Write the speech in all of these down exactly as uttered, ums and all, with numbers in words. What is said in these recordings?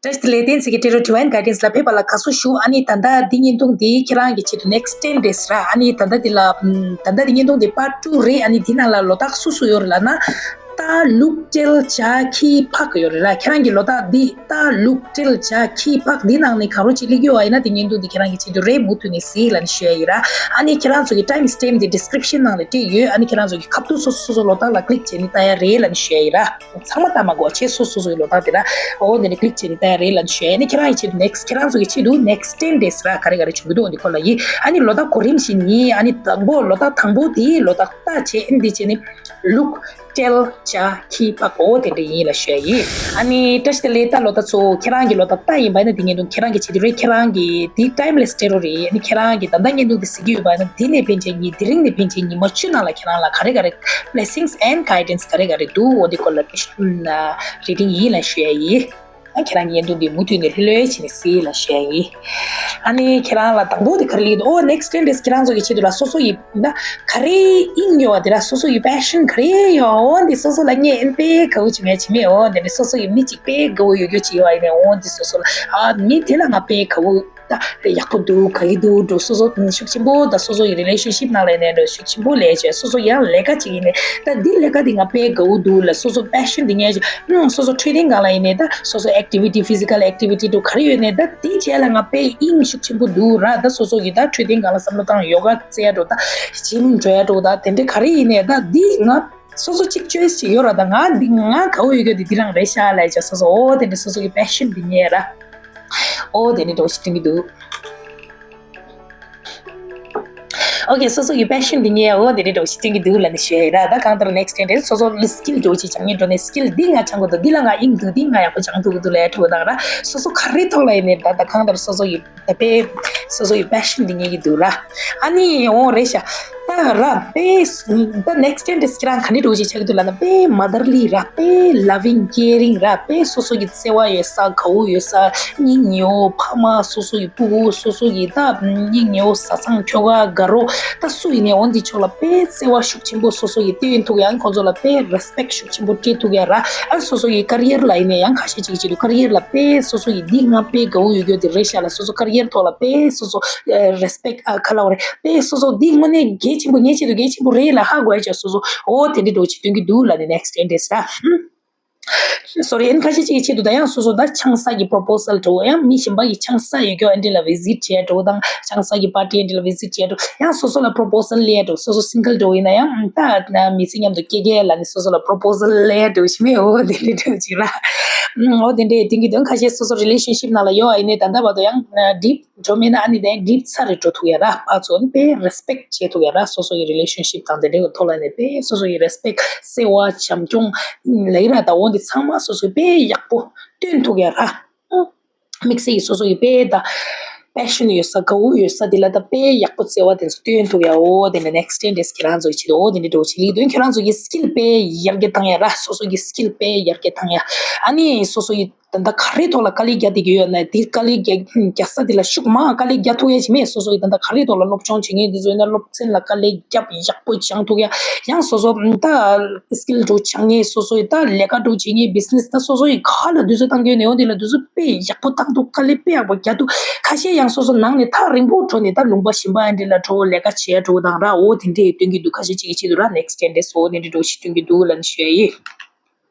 བཀྲ་ཤིས་བདེ་ལེགས། བསྟན་འཛིན་གྱི་སྤྲེལ་རོ་Divine Guidance་ལ་ཕེབས་པ་ལ་དགའ་བསུ་ཞུ། ཨ་ནི་ད་ལྟ་འདི་བརྙན་ཐུང་འདི་ཁྱེད་རང་གི་ཆེད་དུ་next ten days་ར། ཨ་ནི་ད་ལྟ་འདི་ལ་ཨམ། ད་ལྟ་འདི་བརྙན་ཐུང་འདི་part two་རེད། ཨ་ནི་འདི་ནང་ལ་ལོ་རྟགས་སུ་སུ་ཡོད་རེད་ལབ་ན། རྟ་ལུག་སྤྲེལ་བྱ་ཁྱི་ཕག་ཡོད་རེད་ར། ཁྱེད་རང་གི་ལོ་རྟགས་འདི་རྟ་ལུག་སྤྲེལ་བྱ་ཁྱི་ཕག་འདི་ནང་ནས་གང་རུང་གཅིག་སླེབས་ཡོད་པ་ཡིན་ན། འདི་བརྙན་ཐུང་འདི་ཁྱེད་རང་གི་ཆེད་དུ་རེད། མུ་མཐུད་ནས་གཟིགས་ལབ་ནས་ཞུ་ཡ་ཡིན་ར། ཨ་ནི་ཁྱེད་རང་ཚོ་གི་time stamp་འདི་description་ནང་ལ་བྲིས་ཡོད། ཨ་ནི་ཁྱེད་རང་ཚོ་གི་ཁ་ཐུག་སོ་སོ་སོ་སོ་ལོ་རྟགས་ལ་click་བྱས་ནས་ལྟ་ཡ་རེད་ལབ་ནས་ཞུ་ཡ་ཡིན་ར། ཚང་མ་ལྟ་མ་དགོས་པ་བྱས། སོ་སོ་སོ་སོའི་ལོ་རྟགས་དེ་ལ་འོ་དེ་ནས་click་བྱས་ནས་ལྟ་ཡ་རེད་ལབ་ནས་ཞུ་ཡ་ཡིན། ཨ་ནི་ཁྱེད་རང་གི་ཆེད་དུ་next ཁྱེད་རང་ཚོ་གི་ཆེད་དུ་next ten days་ར་ག་རེ་ག་རེ་བྱུང་གི་འདུག་འོ་འདི་ཁོ་ལ་ཡིན། ཨ་ནི་ལོ་རྟགས་གོ་རིམ་བཞིན་ཡིན། ཨ་ནི་དང་པོ་ལོ་རྟགས་དང་པོ་དེ་ལོ་རྟགས་རྟ་བྱས། ཨ་ནི་འདི་བྱས་ནས་ལུག་སྤྲེལ་བྱ་ཁྱི་ཕག་འོ་དེ་འདྲ་ཡིན་ལབ་ཞུ་ཡ་ཡིན། ཨ་ནི་བཀྲ་ཤིས་བདེ་ལེགས། རྟ་ལོ་རྟགས་ཚོ་ཁྱེད་རང་གི་ལོ་རྟགས་རྟ་ཡིན་པ་ཡིན་ན་འདི་བརྙན་ཐུང་ཁྱེད་རང་གི་ཆེད་དུ་རེད། ཁྱེད་རང་གི་འདི་timeless་སྤྲེལ་རོ་རེད། ཨ་ནི་ཁྱེད་རང་གི་ད་ལྟ་བརྙན་ཐུང་འདི་གཟིགས་ཀྱི་ཡོད་པ་ཡིན་ན། འདི་ནས་ཕན་ཆད་གཉིས། དེ་རིང་ནས་ཕན་ཆད་གཉིས་མ་འཆུག་ནང་ལ་ཁྱེད་རང་ལ་ག་རེ་ག་རེ་blessings and guidance་ག་རེ་ག་རེ་འདུག་འོ་འདི་སྐོར་ལ་reading་ཡིན་ལབ་ཞུ་ཡ་ཡིན། ཨ་ཁྱེད་རང་གི་བརྙན་ཐུང་འདི་མུ་མཐུད་ནས་ལྷོད་ལྷོད་བྱས་ནས་གཟིགས་ལབ་ཞུ་ཡ་ཡིན། ཨ་ནི་ཁྱེད་རང་ལ་དང་པོ་དེ་ག་རེ་སླེབས་འདུག་འོ་next ten days་ཁྱེད་རང་ཚོ་གི་ཆེད་དུ་ལ་སོ་སོ་ཡི་ད་ག་རེ་དབྱིངས་ཡོད་པ་དེ་ར། སོ་སོ་ཡི་passion་ག་རེ་ཡོད། འོ་འདི་སོ་སོ་ལ་ངས་ཨེ་དཔེ་དགའ་བོ་བྱེད་མེད་བྱེད་མེད། འོ་འདི་ནི་སོ་སོ་ཡི་མི་གཅིག་དཔེ་དགའ་བོ་ཡོད་རྒྱུ་ཅིག་ཡོད་པ་ཡིན་ནའི། འོ་འདི་སོ་སོ་ལ་ཨ་མི་དེ་ལ་ང་དཔེ་དགའ་བོ་ད་ཡག་པོ་འདུག་ག་གི་འདུག་འགྲོ། སོ་སོ་ཤུགས་ཆེན་པོ་ད་སོ་སོ་ཡི་relationship་ནང་ལ་ཡིན་ནའི་འགྲོ། ཤུགས་ཆེན་པོ་ལས་བྱས། སོ་སོ་ཡང་ལས་ཀ་ཅིག་ཡིན་ནའི་ད་འདི་ལས་ཀ་འདི་ང་དཔེ་དགའ་བོ་འདུག་ལ། སོ་སོ་passion་འདི་ངས་ཨང་སོ་སོ་འཕྲོད་བསྟེན་སྒང་ལ་ཡིན་ནའི་ད་སོ་སོ་activity physical activity་འགྲོ་ག་རེ་ཡོད་ནའི་ད་འདི་བྱས་ལ་ང་དཔེ་དབྱིངས་ཤུགས་ཆེན་པོ་འདུག་ར། ད་སོ་སོ་ཡི་ད་འཕྲོད་བསྟེན་སྒང་ལ་བསམ་བློ་བཏང་། ཡོ་ག་རྩེ་ཡ་འགྲོ། ད་gym་འགྲོ་ཡ་འགྲོ། ད་དེ་འདྲ་ག་རེ་ཡིན་ནའི་ད་འདི་ང་སོ་སོ་གཅིག་choice་ཅིག་ཡོད་ར། ད་ང་འདི་ང་དགའ་བོ་ཡོད་རྒྱུ་འདི་འདི་རང་རེད་ཤག་ལབ་བྱས། སོ་སོ་འོ་དེ་འདྲ་སོ་སོ་གི་passion་འདི་ངས་ར། འོ་དེ་ནི་འགྲོ་ཞིག་སྟོན་གྱི་འདུག་ཨོ་ཀེ། སོ་སོ་གི་passion་འདི་ངས་འོ་དེ་རེད་འགྲོ་ཞིག་སྟོན་གྱི་འདུག་ལབ་ནས་ཞུ་ཡ་ཡིན་ར། ད་གང་ལྟར་next ten days་སོ་སོ་ལ་skill་འགྲོ་ཅིག་སྦྱང་ངེས་འགྲོ་ནས་skill་འདི་ང་སྦྱང་དགོས་འདུག་འདི་ལ་ང་དབྱིངས་འདུག་འདི་ང་ཡག་པོ་སྦྱང་ཐུབ་ཀྱི་འདུག་ལབ་ཡ་འགྲོ་དང་ར། སོ་སོ་ག་རེ་ཐོག་ལ་ཡིན་ནའི་ད་ད་གང་ལྟར་སོ་སོ་ཡི་ད་དཔེ་སོ་སོ་ཡི་passion་འདི་ངེས་ཀྱི་འདུག་ར། ཨ་ནི་འོ་རེད་ཤག་ད་ར་དཔེ་ད་next ten days་ཁྱེད་རང་ག་འདྲ་འགྲོ་ཅིག་ཆགས་ཀྱི་འདུག་ལབ་ན། དཔེ་motherly་ར། དཔེ་loving caring་ར། དཔེ་སོ་སོ་གི་བརྩེ་བ་ཡོད་ས། དགའ་བོ་ཡོད་ས། སྙིང་ཉེ་བོ་ཕ་མ། སོ་སོ་ཡི་ཕྲུ་གུ། སོ་སོ་ཡི་ད་སྙིང་ཉེ་བོ་བཟའ་ཚང་ཁྱོ་ག་དགའ་རོགས་ད་སུ་ཡིན་ནའི་འོ་འདི་ཕྱོགས་ལ་དཔེ་བརྩེ་བ་ཤུགས་ཆེན་པོ་སོ་སོ་ཡིས་སྟོན་ཐུབ་ཡ། ཁོང་ཚོ་ལ་དཔེ་respect་ཤུགས་ཆེན་པོ་སྤྲད་ཐུབ་ཡ་ར། ཨ་སོ་སོ་ཡི་career་ལ་ཡིན་ནའི་ཡང་ཁ་ཤས་ཅིག་བྱེད་དུས་career་ལ་དཔེ་སོ་སོ་ཡིས་འདི་ང་དཔེ་དགའ་བོ་ཡོད་རྒྱུ་དེ་རེད་ཤག་ལ། སོ་སོ་career་ཐོག་ལ་དཔེ་སོ་སོ་respect་ཨ་ག་ལབ་དགོས་རེད། དཔེ་སོ་སོ་འདི་དངོས་གནས་གལ་ཆེན་པོ་ངའི་ཆེད་དུ་གལ་ཆེན་པོ་རེད་ལབ་ཧ་གོ་ཡ་ཅིག་སོ་སོ་འོ་དེ་འདྲ་འགྲོ་ཅིག་སྟོན་གྱི་འདུག་ལབ་ནས་next ten days་ར། Sorry། ཨ་ཁ་ཤས་ཅིག་གི་ཆེད་དུ་ད་ཡང་སོ་སོ་ད་ཆང་ས་གི་proposal་འགྲོ། ཡང་མི་གཞན་པ་གི་ཆང་ས་ཡོད་རྒྱུ་ཨ་འདྲ་ལ་visit་བྱས་འགྲོ་དང་། ཆང་ས་གི་party་ཨ་འདྲ་ལ་visit་བྱས་འགྲོ། ཡང་སོ་སོ་ལ་proposal་སླེབས་འགྲོ། སོ་སོ་single་འགྲོ་ཡིན་ན་ཡང་ད་མི་ཚེ་མཉམ་དུ་སྐྱེལ་གྱི་ལབ་ནས་སོ་སོ་ལ་proposal་སླེབས་འགྲོ་ཞིག་མེད། འོ་དེ་འདྲ་འགྲོ་ཅིག་ར། འོ་དེ་འདྲ་དེང་གི་དོན་ཁ་ཤས་སོ་སོ་relationship་ནང་ལ་ཡོད་ཨ་ཡིན་ནའི་ད་ལྟ་བར་དུ་ཡང་deep་འགྲོ་མེད་ན་ཨ་ནི་དེ་འགྲིག་ཚར་རེ་འགྲོ་ཐུབ་ཡ་ར། ཕར་ཚུར་ཨ་ནི་དཔེ་respect་བྱེད་ཐུབ་ཡ་ར། སོ་སོ་ཡི་relationship་དང་དེ་འདྲའི་ཐོག་ལ་ནས་དཔེ་སོ་སོ་ཡི་respect་བརྩེ་བ་བྱམས་སྐྱོང་ལབ་ཡ་ར། ད་འོ་འདི་ཚང་མ་སོ་སོ་དཔེ་ཡག་པོ་སྟོན་ཐུབ་ཡ་ར། དམིགས་བསལ་གྱི་སོ་སོ་ཡི་དཔེ་ད་passion་ཡོད་ས་དགའ་བོ་ཡོད་ས་དེ་ལ་ད་དཔེ་ཡག་པོ་བརྩེ་བ་དེ་ཚོ་སྟོན་ཐུབ་ཡ། འོ་དེ་འདྲ་next ten days་ཁྱེད་རང་ཚོ་ཡི་ཆེད་དུ་འོ་དེ་འདྲ་འགྲོ་ཆེད་ལེགས་དོན་ཁྱེད་རང་ཚོ་གི་skill་དཔེ་ཡར་རྒྱས་བཏང་ཡ་ར། སོ་སོ་གི་skill་དཔེ་ཡར་རྒྱས་བཏང་ཡ། ཨ་ནི་སོ་སོ་ཡི་ད་ལྟ་ག་རེ་ཐོག་ལ་དཀའ་ལས་རྒྱག་བསྡད་ཀྱི་ཡོད་ན་དེ་དཀའ་ལས་རྒྱག་རྒྱག་ས་དེ་ལ་ཤུགས་མང་དཀའ་ལས་རྒྱག་ཐུབ་ཡ་ཅིག་མེད། སོ་སོ་ཡི་ད་ལྟ་ག་རེ་ཐོག་ལ་སློབ་སྦྱོང་བྱེད་མཁན་དེ་ཚོ་ཡིན་ན་སློབ་ཚན་ལ་དཀའ་ལས་རྒྱབ་ཡག་པོ་སྦྱང་ཐུབ་ཡ། ཡང་སོ་སོ་ད་skill་འགྲོ་སྦྱང་མཁན་སོ་སོ་ཡི་ད་ལས་ཀ་འགྲོ་བྱེད་མཁན་business་ད་སོ་སོ་ཡི་ག་ལ་དུས་ཚོད་བཏང་གི་ཡོད་ནའི་འོ་དེ་ལ་དུས་ཚོད་དཔེ་ཡག་པོ་བཏང་འདུག་དཀའ་ལས་དཔེ་ཡག་པོ་རྒྱག་འདུག་ཁ་ཤས་ཡང་སོ་སོ་ནང་ནས་ཐག་རིང་པོ་འགྲོ་ནས་ད་ལུང་པ་གཞན་པ་ཨ་འདྲ་ལ་འགྲོ་ལས་ཀ་བྱེད་འགྲོ་དང་ར། འོ་དེ་འདྲས་སྟོན་གྱི་འདུག་ཁ་ཤས་ཅིག་གི་ཆེད་དུ་ར་next ten days་འོ་དེ་འདྲས་འགྲོ་ཞིག་སྟོན་གྱི་འདུག་ལབ་ནས་ཞུ་ཡ་ཡིན།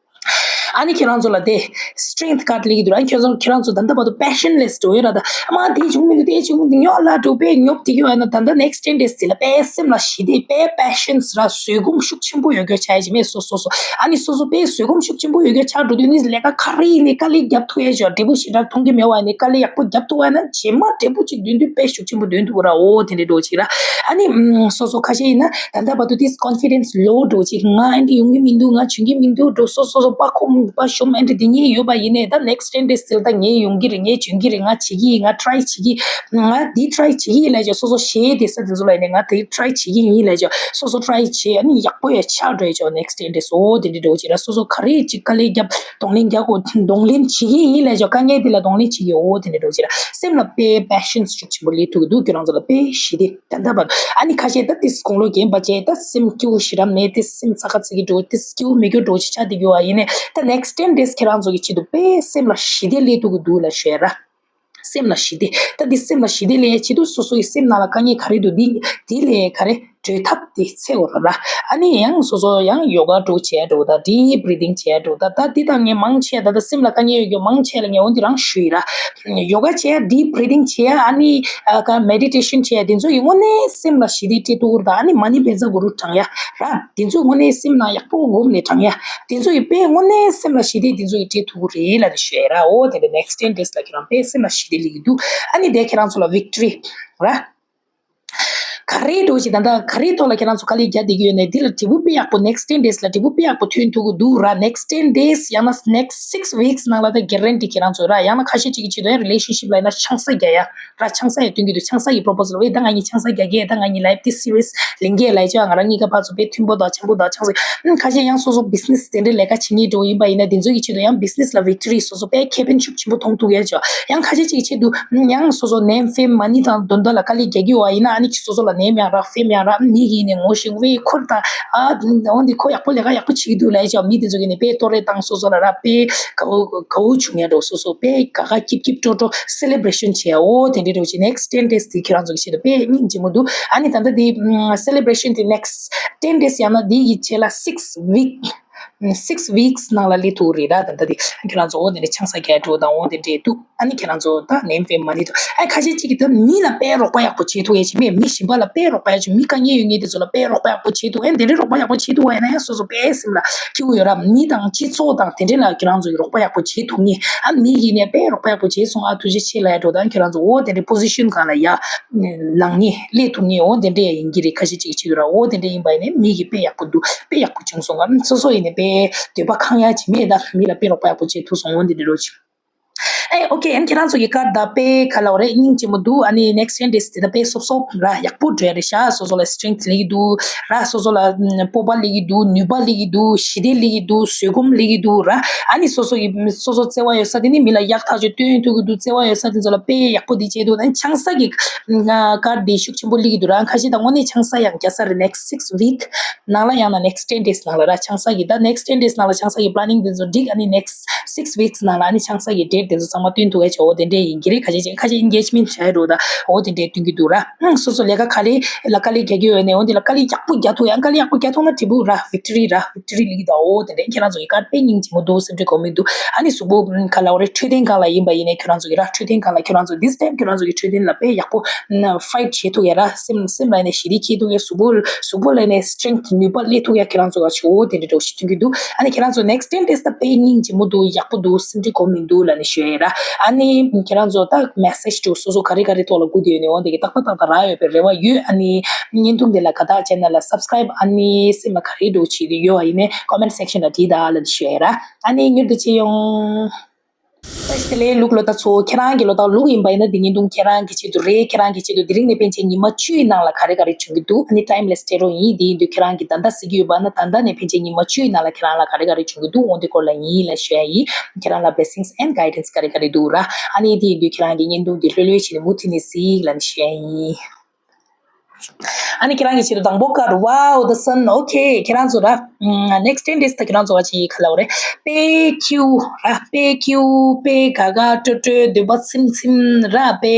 ཨ་ནི་ཁྱེད་རང་ཚོ་ལ་དེ་strength card་སླེབས་ཀྱི་འདུག་ཨ་ནི་ཁྱེད་ཚོ་ཁྱེད་རང་ཚོ་ད་ལྟ་བར་དུ་passionless་འགྲོ་ཡོད་ར། ད་ཨ་མ་དེ་བྱུང་མི་འདུག་དེ་བྱུང་མི་འདུག་ཉོ་ལ་འགྲོ་པས་ཉོབ་དེ་གི་བ་ན་ད་ལྟ་next ten days་དེ་ལ་དཔེ་སེམས་ལ་ཞི་བདེ་དཔེ་passions་ར་བཟོད་སྒོམ་ཤུགས་ཆེན་པོ་ཡོད་རྒྱུ་ཆགས་ཀྱི་མེད། སོ་སོ་སོ་ཨ་ནི་སོ་སོ་དཔེ་བཟོད་སྒོམ་ཤུགས་ཆེན་པོ་ཡོད་རྒྱུ་ཆགས་འགྲོ་དུས་ནི་ལས་ཀ་ག་རེ་ཡིན་ནའི་དཀའ་ལས་རྒྱབ་ཐུབ་ཡ་ཅིག་འབྲས་བུ་ཞེ་དྲག་མཐོང་གི་མེད་པ་ཡིན་ནའི་དཀའ་ལས་ཡག་པོ་རྒྱབ་ཐུབ་པ་ན་རྗེས་མ་འབྲས་བུ་ཅིག་འདོན་ཐུབ་ར། འོ་དེ་འདྲ་འགྲོ་ཅིག་ར། ཨ་ནི་ཨམ། སོ་སོ་ཁ་ཤས་ཡིན་ན་ད་ལྟ་བར་དུ་དེ་confidence low་འགྲོ་ཅིག་ང་ཨ་འདྲ་ཡོང་གི་མི་འདུག་ང་བྱུང་གི་མི་འདུག་འགྲོ། སོ་སོ་སོ་པ་ཁོམ་པ་ཤོམ་ཨ་འདྲ་དེ་ཉིད་ཡོད་པ་ཡིན་ནའི་ད་next ten days་ལ་ད་ངས་ཡོང་གི་རེད། ངས་བྱུང་གི་རེད། ང་བྱེད་ཀྱི་ཡིན། ང་try་བྱེད་ཀྱི་ང་འདི་try་བྱེད་ཀྱི་ཡིན་ལབ་ཅོག་སོ་སོ་གཞས་དེ་ས་དེ་ཚོ་ལ་ཡིན་ནའི་ང་དེ་try་བྱེད་ཀྱི་ཡིན་ལབ་ཅོག་སོ་སོ་try་བྱེད། ཨ་ནི་ཡག་པོ་ཡ་ཆགས་འགྲོ་ཡ་ཅོག next ten days་འོ་དེ་འདྲ་འགྲོ་ཅིག་ར། སོ་སོ་ག་རེ་ཅིག་དཀའ་ལས་རྒྱབ་གདོང་ལེན་རྒྱག་དགོས་གདོང་ལེན་བྱེད་ཀྱི་ཡིན་ལབ་ཅོག་དཀའ་ངལ་དེ་ལ་གདོང་ལེན་བྱེད་ཀྱི་འོ་དེ་འདྲ་འགྲོ་ཅིག་ར། སེམས་ལ་དཔེ་passions་ཤུགས་ཆེན་པོ་སླེབས་ཐུབ་ཀྱི་འདུག་ཁྱོད་རང་ཚོ་ལ་དཔེ་ཞི་བདེ་ད་ལྟ་བར་ ཨ་ནི་ཁ་ཤས་ད་ཏིས་དགུང་ལོ་རྒན་པ་བྱས་ད་སེམས་སྐྱིད་པོ་ཞེ་དྲག་མེད། ཏིས་སེམས་ཚ་ཁ་ཚིག་གི་འགྲོ། ཏིས་སྐྱིད་པོ་མེད་རྒྱུ་འགྲོ་ཅི་ཆགས་བསྡད་རྒྱུ་བ་ཡིན་ནས། ད་next ten days་ཁྱེད་རང་ཚོ་གི་ཆེད་དུ་དཔེ་སེམས་ལ་ཞི་བདེ་སླེབས་ཐུབ་ཀྱི་འདུག་ལབ་ཤོད་ར། སེམས་ལ་ཞི་བདེ། ད་འདི་སེམས་ལ་ཞི་བདེ་སླེབས་ཡ་ཆེད་དུ་སོ་སོ་ཡི་སེམས་ནང་ལ་དཀའ་ངལ་ག་རེ་འདུག་འདི་འདི་ལས་ག་རེ་གྲོལ་ཐབས་དེ་འཚོལ་དགོས་ར། ཨ་ནི་ཡང་སོ་སོ་ཡང་ཡོ་ག་འགྲོ་བྱས་འགྲོ། ད་deep breathing་བྱས་འགྲོ། ད་ད་འདི་དང་ངས་མང་ཆེ་ད་ད་སེམས་ལ་དཀའ་ངལ་ཡོད་རྒྱུ་མང་ཆེ་ལ་ངས་འོ་འདི་རང་ཞུས་ར། ཡོ་ག་བྱས་deep breathing་བྱས་ཨ་ནི་ཨ་ཀ་meditation་བྱས་དེ་ཚོ་ཡི་དངོས་གནས་སེམས་ལ་ཞི་བདེ་སྤྲད་ཐུབ་ཀྱི་རེད། ད་ཨ་ནི་མ་ཎི་བཛྲ་གུ་རུ་བགྲང་ཡ་ར། དེ་ཚོ་དངོས་གནས་སེམས་ནང་ཡག་པོ་སྒོམ་ནས་བགྲང་ཡ། དེ་ཚོ་ཡི་དཔེ་དངོས་གནས་སེམས་ལ་ཞི་བདེ་དེ་ཚོ་ཡི་སྤྲད་ཐུབ་ཀྱི་རེད་ལབ་ནས་ཞུ་ཡ་ར། འོ་དེ་འདྲ་next ten days་ལ་ཁྱེད་རང་དཔེ་སེམས་ལ་ཞི་བདེ་སླེབས་ཀྱི་འདུག་ཨ་ནི་དེ་ཁྱེད་རང་ཚོ་ལ་victory་ར། ག་རེ་འགྲོ་ཞིག་ད་ལྟ་ག་རེ་ཐོག་ལ་ཁྱེད་རང་ཚོ་དཀའ་ལས་རྒྱག་བསྡད་ཀྱི་ཡོད་ནས་འདི་ལ་འབྲས་བུ་དཔེ་ཡག་པོ་next ten days་ལ་འབྲས་བུ་དཔེ་ཡག་པོ་ཐོན་ཐུབ་ཀྱི་འདུག་ར། next ten days་ཡང་ན་next six weeks་ནང་ལ་ད་guarantee་ཁྱེད་རང་ཚོ་ར། ཡང་ན་ཁ་ཤས་ཅིག་གི་ཆེད་དུ་ཡང་relationship་ལ་ཡིན་ན་ཆང་ས་རྒྱག་ཡ་ར། ཆང་ས་ཡ་སྟོན་གྱི་འདུག་ཆང་ས་ཡི་proposal་ཝེ་ད་ང་གཉིས་ཆང་ས་རྒྱག་གི་ད་ང་གཉིས་life་དེ་serious་ལེན་གྱི་ལབ་ཅོག་ང་རང་གཉིས་ཀ་ཕར་ཚུར་དཔེ་མཐུན་པོ་དང་འཆམ་པོ་དང་ཆང་ས། ཁ་ཤས་ཡང་སོ་སོ་business་དེ་འདྲའི་ལས་ཀ་བྱེད་མཁན་འདྲ་བོ་ཡིན་པ་ཡིན་ན་དེ་ཚོ་གི་ཆེད་དུ་ཡང་business་ལ་victory་སོ་སོ་དཔེ་ཁེ་ཕན་ཤུགས་ཆེན་པོ་མཐོང་ཐུབ་ཡ་ཅོག་ཡང་ཁ་ཤས་ཅིག་གི་ཆེད་དུ་ཡང་སོ་སོ་name fame money་དང་དོན་དག་ལ་དཀའ་ལས་རྒྱག་གི་ཡོད་པ་ཡིན་ན་ཨ་ནི་སོ་སོ་ལ་name་ཡང་རག fame་ཡང་རག་མི་གིས་ནས་ངོ་ཤེས་ཝེ་ཁོ་ད་ཨ་འོན་ཏེ་ཁོ་ཡག་པོ་ལས་ཀ་ཡག་པོ་བྱེད་ཀྱི་འདུག་ལབ་ཡ་ཅོག་མི་དེ་ཚོ་གིས་ནས་དཔེ་ལྟོ་རེ་བཏང་སོ་སོ་ལ་ར་དཔེ་དགའ་བོ་དགའ་བོ་བྱུང་ཡ་འདྲ་བོ་སོ་སོ་དཔེ་དགའ་དགའ་སྐྱིད་སྐྱིད་སྤྲོ་སྤྲོ་celebration་བྱེད་ཡ་འོ་དེ་འདྲའི་འདྲ་བོ་ཅིག next ten days་དེ་ཁྱེད་རང་ཚོ་གི་ཆེད་དུ་དཔེ་སྙིང་རྗེ་མོ་འདུག་ཨ་ནི་ད་ལྟ་དེ་ཨམ་celebration་དེ་next ten days་ཡང་ན་དེ་གི་རྗེས་ལ་six week six weeks་ནང་ལ་སླེབས་ཐུབ་རེད་ར། ད་ལྟ་དེ་ཁྱེད་རང་ཚོ་འོ་དེ་འདྲའི་ཆང་ས་རྒྱག་འགྲོ་དང་འོ་དེ་འདྲའི་འདུག་ཨ་ནི་ཁྱེད་རང་ཚོ་ད་name fame money་འདུག་ཨ་ཁ་ཤས་ཅིག་གིས་ད་མི་ལ་དཔེ་རོགས་པ་ཡག་པོ་བྱེད་ཐུབ་ཡ་ཅིག་མེད། མི་གཞན་པ་ལ་དཔེ་རོགས་པ་ཡག་ཅིག་མི་དཀའ་ངལ་ཡོད་མཁན་དེ་ཚོ་ལ་དཔེ་རོགས་པ་ཡག་པོ་བྱེད་ཐུབ་ཨ་དེ་འདྲའི་རོགས་པ་ཡག་པོ་བྱེད་ཐུབ་པ་ཡིན་ན་ཡང་སོ་སོ་དཔེ་སེམས་ལ་སྐྱིད་པོ་ཡོད་ར། མི་དང་སྤྱི་ཚོགས་དང་དེ་འདྲའི་ལ་ཁྱེད་རང་ཚོ་གིས་རོགས་པ་ཡག་པོ་བྱེད་ཐུབ་མཁན་ཨ་མི་ཡིན་ནས་དཔེ་རོགས་པ་ཡག་པོ་བྱེད་སོང་ཨ་ཐུགས་རྗེ་ཆེ་ལབ་ཡ་འགྲོ་དང་ཁྱེད་རང་ཚོ་འོ་དེ་འདྲའི་position་སྒང་ལ་ཡ་ལངས་ངེས་སླེབས་ཐུབ་ངེས་འོ་དེ་འདྲ་ཡིན་གྱི་རེད། ཁ་ཤས་ཅིག་གི་ཆེད་དུ་ར་འོ་དེ་འདྲ་ཡིན་པ་ཡིན་ནའི་མི་གིས་དཔེ་ཡག་པོ་འདུག་དཔེ་ཡག་པོ་བྱུང་སོང་ང་སོ་སོ་ཡིན་ནའི་དཔེ་འདོད་པ་ཁེངས་ཡ་ཅིག་མེད་ད་མི་ལ་དཔེ་རོགས་པ་ཡག་པོ་བྱེད་ཐུབ་སོང་འོ་འདི་འདྲ་རོ་ཅིག་ཨེ་ཨོ་ཁེ་ཨན་ཁྱེད་རང་ཚོ་གི་ཀར་ད་དཔེ་ག་ལ་བ་རེད་སྙིང་རྗེ་མོ་འདུག་ཨ་ནི་next ten days་དེ་ད་དཔེ་སོབ་སོབ་ར་ཡག་པོ་འགྲོ་ཡ་རེད་ཤག་སོ་སོ་ལ་strength་སླེབས་ཀྱི་འདུག་ར། སོ་སོ་ལ་སྤོབས་པ་སླེབས་ཀྱི་འདུག་ནུས་པ་སླེབས་ཀྱི་འདུག་ཞི་བདེ་སླེབས་ཀྱི་འདུག་བཟོད་སྒོམ་སླེབས་ཀྱི་འདུག་ར། ཨ་ནི་སོ་སོ་གི་སོ་སོ་བརྩེ་བ་ཡོད་ས་དེ་ནི་མི་ལ་གཡག་ཐག་ཆོད་སྟོན་ཐུབ་ཀྱི་འདུག་བརྩེ་བ་ཡོད་ས་དེ་ཚོ་ལ་དཔེ་ཡག་པོ་དེ་བྱེད་འདུག་ཨ་ནི་ཆང་ས་གི་ཀར་དེ་ཤུགས་ཆེན་པོ་སླེབས་ཀྱི་འདུག་ར། ཁ་ཤས་ད་དངོས་གནས་ཆང་ས་ཡང་རྒྱག་ས་རེད། next six week་ནང་ལ་ཡང་ན་next ten days་ནང་ལ་ར་ཆང་ས་གི་ད་next ten days་ནང་ལ་ཆང་ས་གི་planning་དེ་ཚོ་འགྲིག་ཨ་ནི་next six weeks་ནང་ལ་ཨ་ནི་ཆང་ས་གི་date་དེ་ཚོ་ཚང་མ་སྟོན་ཐུབ་ཡ་ཆེ་འོ་དེ་འདྲས་ཡིན་གྱི་རེད། ཁ་ཤས་ཁ་ཤས་engagement་བྱ་ཡ་འགྲོ་ད་འོ་དེ་འདྲས་སྟོན་གྱི་འདུག་ར། ཨང་སོ་སོ་ལས་ཀ་ག་ལེ་ལ་དཀའ་ལས་རྒྱག་གི་ཡོད་ནས་འོ་དེ་ལ་དཀའ་ལས་ཡག་པོ་རྒྱག་ཐུབ་ཡ་དཀའ་ལས་ཡག་པོ་རྒྱག་ཐུབ་ན་འགྲིག་པོ་ར། victory་ར་victory་ལིག་ད་འོ་དེ་འདྲས་ཁྱེད་རང་ཚོ་གི་ཀར་དཔེ་སྙིང་རྗེ་མོ་འདུག་སེམས་ཁྲལ་དགོས་མི་འདུག་ཨ་ནི་གཟུགས་པོ་ག་ལ་བ་རེད་འཕྲོད་བསྟེན་སྒང་ལ་ཡིན་པ་ཡིན་ནས་ཁྱེད་རང་ཚོ་གི་ར་འཕྲོད་བསྟེན་སྒང་ལ་ཁྱེད་རང་ཚོ་this time་ཁྱེད་རང་ཚོ་གི་འཕྲོད་བསྟེན་ལ་དཔེ་ཡག་པོ་fight་བྱེད་ཐུབ་ཡ་ར། སེམས་སེམས་ལ་ནས་ཞི་བདེ་སྐྱེ་ཐུབ་ཡ་གཟུགས་པོ་གཟུགས་པོ་ལ་ནས་strength་ནུས་པ་སླེབས་ཐུབ་ཡ་ཁྱེད་རང་ཚོ་ག་ཆོ་དེ་འདྲ་འདྲ་ཞིག་ཐོན་གྱི་འདུག་ཨ་ནི་ཁྱེད་རང་ཚོ་next ten days་ད་དཔེ་སྙིང་རྗེ་མོ་འདུག་ཡག་པོ་འདུག་སེམས་ཁྲལ་དགོས་མི་འདུག་ལབ་ནས་ཞུ་ཡ་ཡིན་ར། ཨ་ནི་ཁྱེད་རང་ཚོ་ད་message་འདྲ་སོ་སོ་ག་རེ་ག་རེ་ཐོག་ལ་སྒུག་བསྡད་ཡོད་ནས་འོ་དེ་གི་ཏག་ཏག་ཏག་ཏག་རག་ཡོད་པའི་རེ་བ་ཡོད། ཨ་ནི་བརྙན་ཐུང་འདི་ལ་དགའ་རྟགས་བྱས་ན་ལ་subscribe་ཨ་ནི་སེམས་ལ་ག་རེ་འདྲ་བྱེད་ཀྱི་ཡོད་པ་ཡིན་ནས་comment section་ལ་བྲིས་དང་ལབ་ནས་ཞུ་ཡ་ཡིན་ར། ཨ་ནི་མྱུར་དུ་མཇལ་ཡོང་། བཀྲ་ཤིས་བདེ་ལེགས་ལུག་ལོ་ད་ཚོ་ཁྱེད་རང་གི་ལོ་ད་ལུག་ཡིན་པ་ཡིན་ན་འདི་བརྙན་ཐུང་ཁྱེད་རང་གི་ཆེད་དུ་རེད། ཁྱེད་རང་གི་ཆེད་དུ་དེ་རིང་ནས་ཕན་ཆད་ཉི་མ་བཅུའི་ནང་ལ་ག་རེ་ག་རེ་བྱུང་གི་འདུག་ཨ་ནི་timeless་tarot་ཡིན། དེ་ཡིན་དུས་ཁྱེད་རང་གི་ད་ལྟ་གཟིགས་ཀྱི་ཡོད་པ་ན་ད་ལྟ་ནས་ཕན་ཆད་ཉི་མ་བཅུའི་ནང་ལ་ཁྱེད་རང་ལ་ག་རེ་ག་རེ་བྱུང་གི་འདུག་འོ་འདི་སྐོར་ལ་ཡིན་ལ་ཞུ་ཡ་ཡིན། ཁྱེད་རང་ལ་blessings and guidance་ག་རེ་ག་རེ་འདུག་ར། ཨ་ནི་དེ་ཡིན་དུས་ཁྱེད་རང་གི་བརྙན་ཐུང་འདི་ལྷོད་ལྷོད་བྱས་ནས་མུ་མཐུད་ནས་གཟིགས་ལ་ནི་ཞུ་ཡ་ཡིན། ཨ་ནི་ཁྱེད་རང་གི་ཆེད་དུ་དང་པོ་ཀར་wow the sun okay ཁྱེད་རང་ཚོ་ར། next ten days་ད་ཁྱེད་རང་ཚོ་བ་ཅི་ག་ལ་བ་རེད། དཔེ་སྐྱིད་པོ་ར་དཔེ་སྐྱིད་པོ་དཔེ་དགའ་དགའ་སྤྲོ་སྤྲོ་འདོད་པ་ཚིམ་ཚིམ་ར་དཔེ་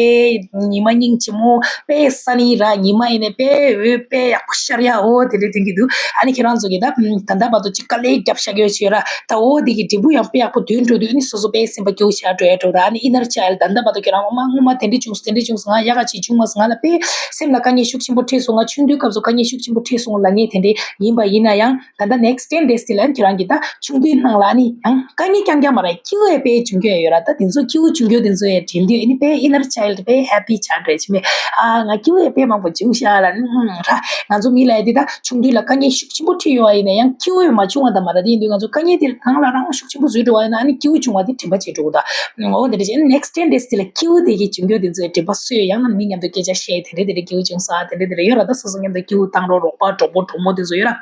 ཉི་མ་སྙིང་རྗེ་མོ་དཔེ་sunny་ར་ཉི་མ་ཡིན་ནས་དཔེ་འོད་དཔེ་ཡག་པོ་ཤར་ཡ་འོ་དེ་འདྲ་ཐོན་གྱི་འདུག་ཨ་ནི་ཁྱེད་རང་ཚོ་གི་ད་ད་ལྟ་བར་དུ་ཅིག་དཀའ་ལས་རྒྱབ་བཞག་ཡོད་ཆེ་ར་ད་འོ་དེ་གི་འབྲས་བུ་ཡང་དཔེ་ཡག་པོ་ཐོན་འགྲོ་དུས་ཨ་ནི་སོ་སོ་དཔེ་སེམས་པ་སྐྱིད་པོ་ཆགས་འགྲོ་ཡ་འགྲོ་ད་ཨ་ནི་inner child་ད་ལྟ་བར་དུ་ཁྱེད་རང་ངོ་མ་ངོ་མ་དེ་འདྲ་བྱུང་སོང་དེ་འདྲ་བྱུང་སོང་ང་ཡག་ག་ཅིག་བྱུང་མ་སོང་ང་ལ་དཔེ་སེམས་ལ་དཀའ་ངལ་ཤུགས་ཆེན་པོ་འཕྲད་སོང་ང་ཆུང་དུས་སྐབས་སུ་དཀའ་ངལ་ཤུགས་ཆེན་པོ་འཕྲད་སོང་ལབ་མཁན་དེ་འདྲ་ཡིན་པ་ཡིན་ན་ཡང་ད་ལྟ་next ten days་དེ་ལ་ཁྱེད་རང་གིས་ད་ཆུང་དུས་ནང་ལ་ནི་ཡང་དཀའ་ངལ་རྐྱང་རྐྱང་མ་རེད་སྐྱིད་པོ་ཡང་དཔེ་བྱུང་རྒྱུ་ཡང་ཡོད་ར། ད་དེ་ཚོ་སྐྱིད་པོ་བྱུང་རྒྱུ་དེ་ཚོ་ཡང་དྲན་དུས་ཨ་ནི་དཔེ་inner child་དཔེ་happy་ཆགས་འདྲ་བྱེད་མེད་ཨ་ང་སྐྱིད་པོ་ཡང་དཔེ་མང་པོ་བྱུང་ཤག་ལ་ནི་ཧུམ་ར་ང་ཚོ་མི་ལ་ཡ་དེ་ད་ཆུང་དུས་ལ་དཀའ་ངལ་ཤུགས་ཆེན་པོ་འཕྲད་ཡོད་པ་ཡིན་ན་ཡང་སྐྱིད་པོ་ཡང་མ་བྱུང་བ་ད་མ་ར་དེ་ཡིན་དུས་ང་ཚོ་དཀའ་ངལ་དེ་རང་ལ་རང་ཤུགས་ཆེན་པོ་བཟོས་འགྲོ་བ་ཡིན་ན་ཨ་ནི་སྐྱིད་པོ་བྱུང་བ་དེ་དྲན་པ་བརྗེད་འགྲོ་གི་ད། འོ་དེ་འདྲ་བྱས་ནས་next ten days་དེ་ལ་སྐྱིད་པོ་དེ་གི་བྱུང་རྒྱུ་དེ་ཚོའི་དྲན་པ་གསོས་ཡང་ན་མི་མཉམ་དུ་སྐད་ཆ་བཤད་དེ་འདྲ་དེ་འདྲ་སྐྱིད་པོ་བྱུང་ས་དེ་འདྲ་དེ་འདྲ་ཡོད་ར། ད་སོ་སོ་མཉམ་དུ་སྐྱིད་པོ་བཏང་རོགས་རོགས་པ་གྲོགས་པོ་གྲོགས་མོ་དེ་ཚོ་ཡོད་ར།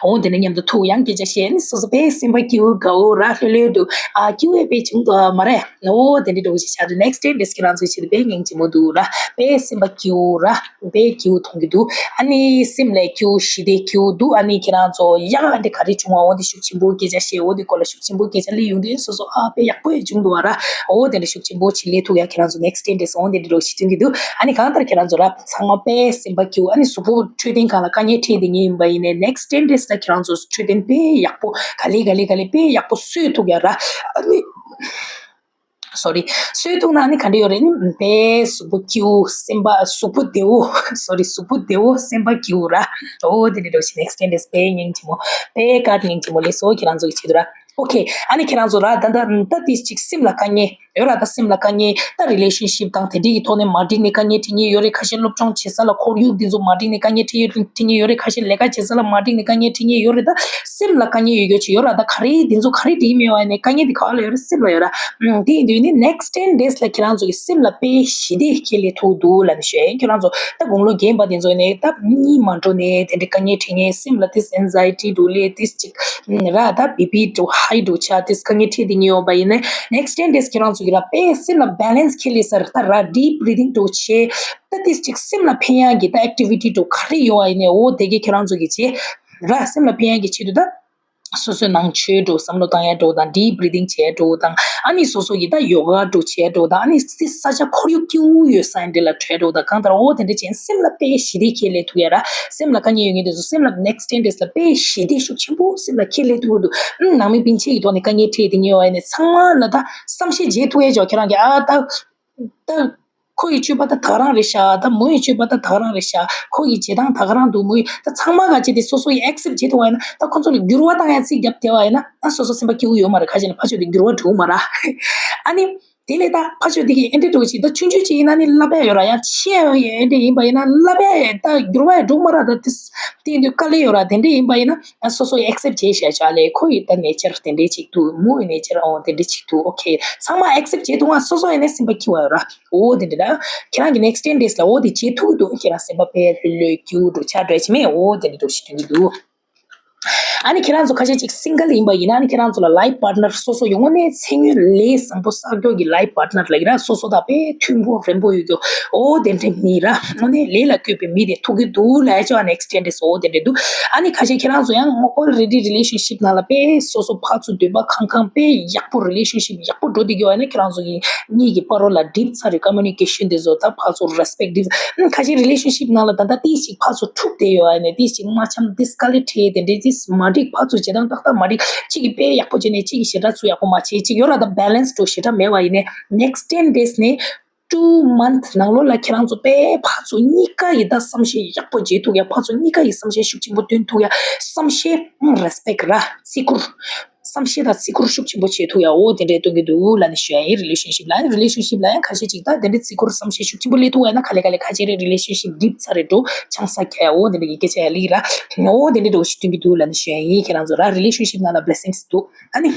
འོ་དེ་ནས་མཉམ་དུ་ཐུག་ཡང་སྐད་ཆ་བཤད་ནི་སོ་སོ་དཔེ་སེམས་པ་སྐྱིད་པོ་དགའ་པོ་ར་ལྷོད་ལྷོད་འདུག་ཨ་སྐྱིད་པོ་དཔེ་བྱུང་འདུག་ཨ་མ་རེད། འོ་དེ་འདྲ་འགྲོ་ཞིག་བྱ་དུས་next ten days ཁྱེད་རང་ཚོའི་ཆེད་དུ་དཔེ་སྙིང་རྗེ་མོ་འདུག་ར། དཔེ་སེམས་པ་སྐྱིད་པོ་ར། དཔེ་སྐྱིད་པོ་མཐོང་གི་འདུག་ཨ་ནི་སེམས་ལ་སྐྱིད་པོ་ཞི་བདེ་སྐྱིད་པོ་འདུག་ཨ་ནི་ཁྱེད་རང་ཚོ་ཡག་འདི་ག་རེ་བྱུང་བ་འོ་འདི་ཤུགས་ཆེན་པོ་སྐད་ཆ་བཤད་འོ་འདི་སྐོར་ལ་ཤུགས་ཆེན་པོ་སྐད་ཆ་སླེབས་ཡོང་དུས་སོ་སོ་ཨ་དཔེ་ཡག་པོ་ཡང་བྱུང་འདུག་བ་ར། འོ་དེ་འདྲ་ཤུགས་ཆེན་པོ་ཅིག་སླེབས་ཐུབ་ཡ་ཁྱེད་རང་ཚོ་next ten days འོ་འདི་འདྲ་འགྲོ་ཞིག་སྟོན་གི་འདུག་ཨ་ནི་གང་ལྟར་ཁྱེད་རང་ཚོ་ར་ཚང་མ་དཔེ་སེམས་པ་སྐྱིད་པོ་ཨ་ནི་གཟུགས་པོ་འཕྲོད་བསྟེན་སྒང་ལ་དཀའ་ངལ་འཕྲད་བསྡད་མཁན་ཡིན་པ་ཡིན་ནའི་next ten days ལ་ཁྱེད་རང་ཚོ་འཕྲོད་བསྟེན་དཔེ་ཡག་པོ་ག་ལེ་ག་ལེ་ག་ལེ་དཔེ་ཡག་པོ་གསོས་ཐུབ་ཡ་ར། ཨ་ནི་སོ་རི། སོས་ཐུག་ན་ནི་ག་འདྲ་ཡོད་རེད་ནི་དཔེ་གཟུགས་པོ་སྐྱིད་པོ་སེམས་པ་གཟུགས་པོ་བདེ་པོ་སོ་རི་གཟུགས་པོ་བདེ་པོ་སེམས་པ་སྐྱིད་པོ་ར། འོ་དེ་འདྲ་འགྲོ་ཞིག་next ten days དཔེ་སྙིང་རྗེ་མོ་དཔེ་བཀའ་དྲིན་རྗེ་མོ་ལེགས་སོ་ཁྱེད་རང་ཚོ་གི་ཆེད་དུ་ར། ཨོ་ཁེ། ཨ་ནི་ཁྱེད་རང་ཚོ་ར་ད་ད་ད་དེ་ཅིག་སེམས་ལ་དཀའ་ངལ་ཡོད་ར། ད་སེམས་ལ་དཀའ་ངལ་ད་relationship དང་དེ་འདྲའི་གི་ཐོག་ནས་མ་འགྲིག་ནས་དཀའ་ངལ་འཕྲད་མཁན་ཡོད་རེད། ཁ་ཤས་སློབ་སྦྱོང་བྱེད་ས་ལ་ཁོར་ཡུག་འདི་ཚོ་མ་འགྲིག་ནས་དཀའ་ངལ་འཕྲད་ཡོད་འཕྲད་མཁན་ཡོད་རེད། ཁ་ཤས་ལས་ཀ་བྱེད་ས་ལ་མ་འགྲིག་ནས་དཀའ་ངལ་འཕྲད་མཁན་ཡོད་རེད། ད་སེམས་ལ་དཀའ་ངལ་ཡོད་རྒྱུ་ཅིག་ཡོད་ར། ད་ག་རེ་འདི་ཚོ་ག་རེ་འགྲིག་མེད་པ་ཡིན་ནའི་དཀའ་ངལ་འདི་ག་བ་ལ་ཡོད་རེད། སེམས་ལ་ཡོད་ར། ཨུམ། དེ་ཡིན་དུས་ནི་next ten days ལ་ཁྱེད་རང་ཚོ་གི་སེམས་ལ་དཔེ་ཞི་བདེ་ཁྱེད་ལས་ཐུག་འདུག་ལབ་ནས་ཞུ་ཡ་ཡིན། ཁྱེད་རང་ཚོ་ད་དགུང་ལོ་རྒན་པ་དེ་ཚོ་ནས་ད་གཉིད་མ་འགྲོ་ནས་དེ་འདྲའི་དཀའ་ངལ་འཕྲད་མཁན་སེམས་ལ་དེ་anxiety འདུག་ལས་དེ་ཅིག་ར་ད་BP འགྲོ་high འགྲོ་ཆ་དེ་དཀའ་ངལ་འཕྲད་དེ་ཉེ་ཡོད་པ་ཡིན་ནའི་next ten days ཁྱེད་རང་ཚོ་གི་ར་དཔེ་སེམས་ལ་balance ཁྱེད་ལས་སར་ད་ར་deep breathing འགྲོ་བྱས་ད་དེ་ཅིག་སེམས་ལ་ཕན་ཡག་གི་ད་activity འགྲོ་ག་རེ་ཡོད་པ་ཡིན་ནའི་འོ་དེ་གི་ཁྱེད་རང་ཚོ་གི་བྱས་ར་སེམས་ལ་ཕན་ཡག་གི་ཆེད་དུ་ད། སོ་སོའི་ནང་ཆོས་འགྲོ་བསམ་བློ་བཏང་ཡ་འགྲོ་དང་deep breathing བྱེད་ཡ་འགྲོ་དང་ཨ་ནི་སོ་སོ་ཡི་ད་ཡོ་ག་འགྲོ་བྱེད་ཡ་འགྲོ་དང་ཨ་ནི་སི་ས་ཆ་ཁོར་ཡུག་སྐྱིད་པོ་ཡོད་ས་ཡིན་འདྲ་ལ་བྲོས་འགྲོ་དང་གང་ལྟར་འོ་དེ་འདྲ་བྱས་སེམས་ལ་དཔེ་ཞི་བདེ་ཁྱེད་ལས་ཐུབ་ཡ་ར། སེམས་ལ་དཀའ་ངལ་ཡོད་མཁན་དེ་ཚོ་སེམས་ལ་next ten days ལ་དཔེ་ཞི་བདེ་ཤུགས་ཆེན་པོ་སེམས་ལ་ཁྱེད་ལས་ཐུབ་འདུག་ཨུམ་ནང་མི་སྤུན་མཆེད་ཀྱི་ཐོག་ནས་དཀའ་ངལ་འཕྲད་དེ་ཉེ་བ་ཡིན་ནས་ཚང་མ་ལ་ད་བསམ་ཤེས་བྱེད་ཐུབ་ཡ་ཅོག་ཁྱེད་རང་གི་ཨ་ད་ད། ཁོ་ཡི་སྤྱོད་པ་ད་ད་ག་རང་རེད་ཤག་ད་མོ་ཡི་སྤྱོད་པ་ད་ད་ག་རང་རེད་ཤག་ཁོ་ཡི་བྱེད་སྟངས་ད་ག་རང་འདུག་མོ་ཡི་ད་ཚང་མ་ག་བྱེད་དེ་སོ་སོ་ཡི་accept བྱེད་ཐུབ་པ་ཡིན་ན་ད་ཁོ་ཚོ་ལ་འགྱུར་བ་བཏང་ཡ་ཚིག་རྒྱབ་བསྡད་པ་ཡིན་ན་ཨ་སོ་སོ་སེམས་པ་སྐྱིད་པོ་ཡོད་མ་རེད། ཁ་ཤས་ནི་ཕ་ཆོས་དེ་འགྱུར་བ་འགྲོ་གི་མ་རེད། ཨ་ནི་དེ་ལས་ད་ཕ་ཆོས་དེ་གི་ཨེ་འདྲ་འགྲོ་གི་ཅིག་ད་ཆུང་ཆུང་ཅིག་ཡིན་ན་ནི་བསླབ་ཡ་ཡོད་ར། ཡང་ཆེ་ཡ་ཨེ་འདྲ་ཡིན་པ་ཡིན་ན་བསླབ་ཡ་ད་འགྱུར་བ་ཡ་འགྲོ་གི་མ་རེད། ད་དེ་དེ་འདུག་དཀའ་ལས་ཡོད་ར། དེ་འདྲ་ཡིན་པ་ཡིན་ན། ཨ་སོ་སོ་ཡི་accept བྱས་བཞག་ཆ་ལས་ཁོ་ཡི་ད་nature དེ་འདྲས་ཅིག་འདུག་མོ་ཡི་nature ཨོ་དེ་འདྲས་ཅིག་འདུག་ཨོ་ཁེ། ཚང་མ་accept བྱེད་ཐུབ་ང་སོ་སོ་ཡི་ནས་སེམས་པ་སྐྱིད་པ་ཡོད་ར། ཨོ་དེ་འདྲས་ད་ཁྱེད་རང་གི་next ten days ལ་ཨོ་དེ་བྱེད་ཐུབ་ཀྱི་འདུག་ཁྱེད་རང་སེམས་པ་དཔེ་ལྷོད་ལྷོད་སྐྱིད་པོ་འགྲོ་ཆ་འགྲོ་ཡ་ཅིག་མེད། ཨོ་དེ་འདྲས་འགྲོ་ཞིག་སྟོན་གྱི་འདུག་ཨ་ནི་ཁྱེད་རང་ཚོ་ཁ་ཤས་ཅིག་single ཡིན་པ་ཡིན་ན་ཨ་ནི་ཁྱེད་རང་ཚོ་ལ་life partner སོ་སོ་ཡོང་ངོ་ནས་མཚན་ཉིད་ལས་བཟང་པོ་བསགས་རྒྱུ་གི་life partner ལ་ཡིན་ན་སོ་སོ་དང་དཔེ་མཐུན་པོ་རན་པོ་ཡོད་རྒྱུ། ཨོ་དེ་འདྲའི་མི་ར་དངོས་གནས་ལས་ལ་བཀོད་པའི་མི་དེ་ཐུག་གི་འདུག་ལབ་ཡ་ཅོ་next ten days ཨོ་དེ་འདྲ་འདུག་ཨ་ནི་ཁ་ཤས་ཁྱེད་རང་ཚོ་ཡང་already relationship ནང་ལ་དཔེ་སོ་སོ་ཕར་ཚུར་འདོད་པ་ཁེངས་ཁེངས་དཔེ་ཡག་པོ་relationship ཡག་པོ་འགྲོ་བསྡད་ཀྱི་ཡོད་ཨ་ནི་ཁྱེད་རང་ཚོ་གི་གཉིས་ཀྱི་བར་ལ་འགྲིག་ཚར་རེད། communication དེ་ཚོ་ད་ཕར་ཚུར་respect འགྲིག་ཁ་ཤས་relationship ནང་ལ་ད་ལྟ་ཏིས་ཅིག་ཕར་ཚུར་འཁྲུག་བསྡད་ཡོད་ཨ་ནི་ཏིས་ཅིག་མ་འཆམ་ཏིས་དཀའ་ལས་འཕྲད་དེ་འདྲའི་ཏིས་མ་འགྲིག་ཕར་ཚུར་བྱེད་སྟངས་ཏག་ཏག་མ་འགྲིག་གཅིག་གིས་དཔེ་ཡག་པོ་བྱས་ནས་གཅིག་གིས་ཞེ་དྲག་ཚུར་ཡག་པོ་མ་བྱས་གཅིག་ཡོད་ར། ད་balance འགྲོ་ཞེ་དྲག་མེད་པ་ཡིན་ནའི་next ten days ནས། two month ནང་ལོགས་ལ་ཁྱེད་རང་ཚོ་དཔེ་ཕར་ཚུར་གཉིས་ཀ་ཡི་ད་བསམ་ཤེས་ཡག་པོ་བྱེད་ཐུབ་ཡ། ཕར་ཚུར་གཉིས་ཀ་ཡི་བསམ་ཤེས་ཤུགས་ཆེན་པོ་སྟོན་ཐུབ་ཡ། བསམ་ཤེས་respect ར་བརྩི་བཀུར། བསམ་ཤེས་དང་བརྩི་བཀུར་ཤུགས་ཆེན་པོ་བྱེད་ཐུབ་ཡ། འོ་དེ་འདྲས་སྟོན་གྱི་འདུག་ལབ་ནས་ཞུ་ཡ་ཡིན། relationship ལ་relationship ལ་ཡང་ཁ་ཤས་ཅིག་ད་དེ་འདྲས་བརྩི་བཀུར་བསམ་ཤེས་ཤུགས་ཆེན་པོ་སླེབས་ཐུབ་ཡ་ན་ག་ལེ་ག་ལེ་ཁ་ཤས་རེ་relationship འགྲིག་ཚར་རེ་འགྲོ་ཆང་ས་ཁྱེར་ཡ། འོ་དེ་འདྲས་ཀྱི་སྐད་ཆ་ཡ་ལིག་ར། འོ་དེ་འདྲས་འགྲོ་ཞིག་སྟོན་གྱི་འདུག་ལབ་ནས་ཞུ་ཡ་ཡིན། ཁྱེད་རང་ཚོ་ར་relationship ནང་ལ་blessings འདུག་ཨ་ནི།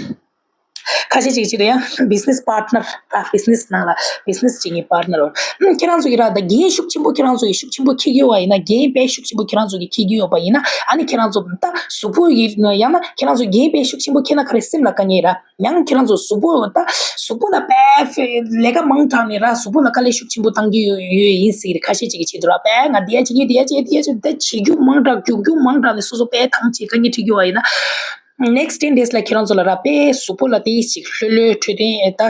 ཁ་ཤས་ཅིག་ཅིག་ལ་ཡང་business partner ད་business ནང་ལ་business བྱེད་མཁན་partner འོ། ཁྱེད་རང་ཚོ་གི་ར་ད་འགན་ཤུགས་ཆེན་པོ་ཁྱེད་རང་ཚོ་གི་ཤུགས་ཆེན་པོ་འཁྱེར་གྱི་ཡོད་པ་ཡིན་ན། འགན་དཔེ་ཤུགས་ཆེན་པོ་ཁྱེད་རང་ཚོ་གི་འཁྱེར་གྱི་ཡོད་པ་ཡིན་ན། ཨ་ནི་ཁྱེད་རང་ཚོ་ད་གཟུགས་པོ་ཡི་ཡང་ན་ཁྱེད་རང་ཚོ་འགན་དཔེ་ཤུགས་ཆེན་པོ་འཁྱེར་ན་ག་རེ་སེམས་ལ་དཀའ་ངལ་ར། ཡང་ཁྱེད་རང་ཚོ་གཟུགས་པོ་ད་གཟུགས་པོ་ལ་དཔེ་ལས་ཀ་མང་དྲགས་ནས་ར་གཟུགས་པོ་ལ་དཀའ་ལས་ཤུགས་ཆེན་པོ་བཏང་གི་ཡོད་ཡོད་ཡིན་ཟེར་གི་རེད། ཁ་ཤས་ཅིག་གི་ཆེད་དུ་ར་དཔེ་ང་འདི་ཡ་བྱེད་ཀྱི་འདི་ཡ་བྱེད་འདི་ཡ་བྱེད་ད་བྱེད་རྒྱུ་མང་དྲགས་རྒྱུག་རྒྱུ་མང་དྲགས་ནས་སོ་སོ་དཔེ་ཐང་ཆད་དཀའ་ངལ་འཕྲད་ཀྱི་ཡོད་པ་ཡིན་ན། next ten days ལ་ཁྱེད་རང་ཚོ་ལ་ར་དཔེ་གཟུགས་པོ་ལ་དེ་ཞིག་ལྷོད་ལྷོད་འཕྲོད་བསྟེན་ད་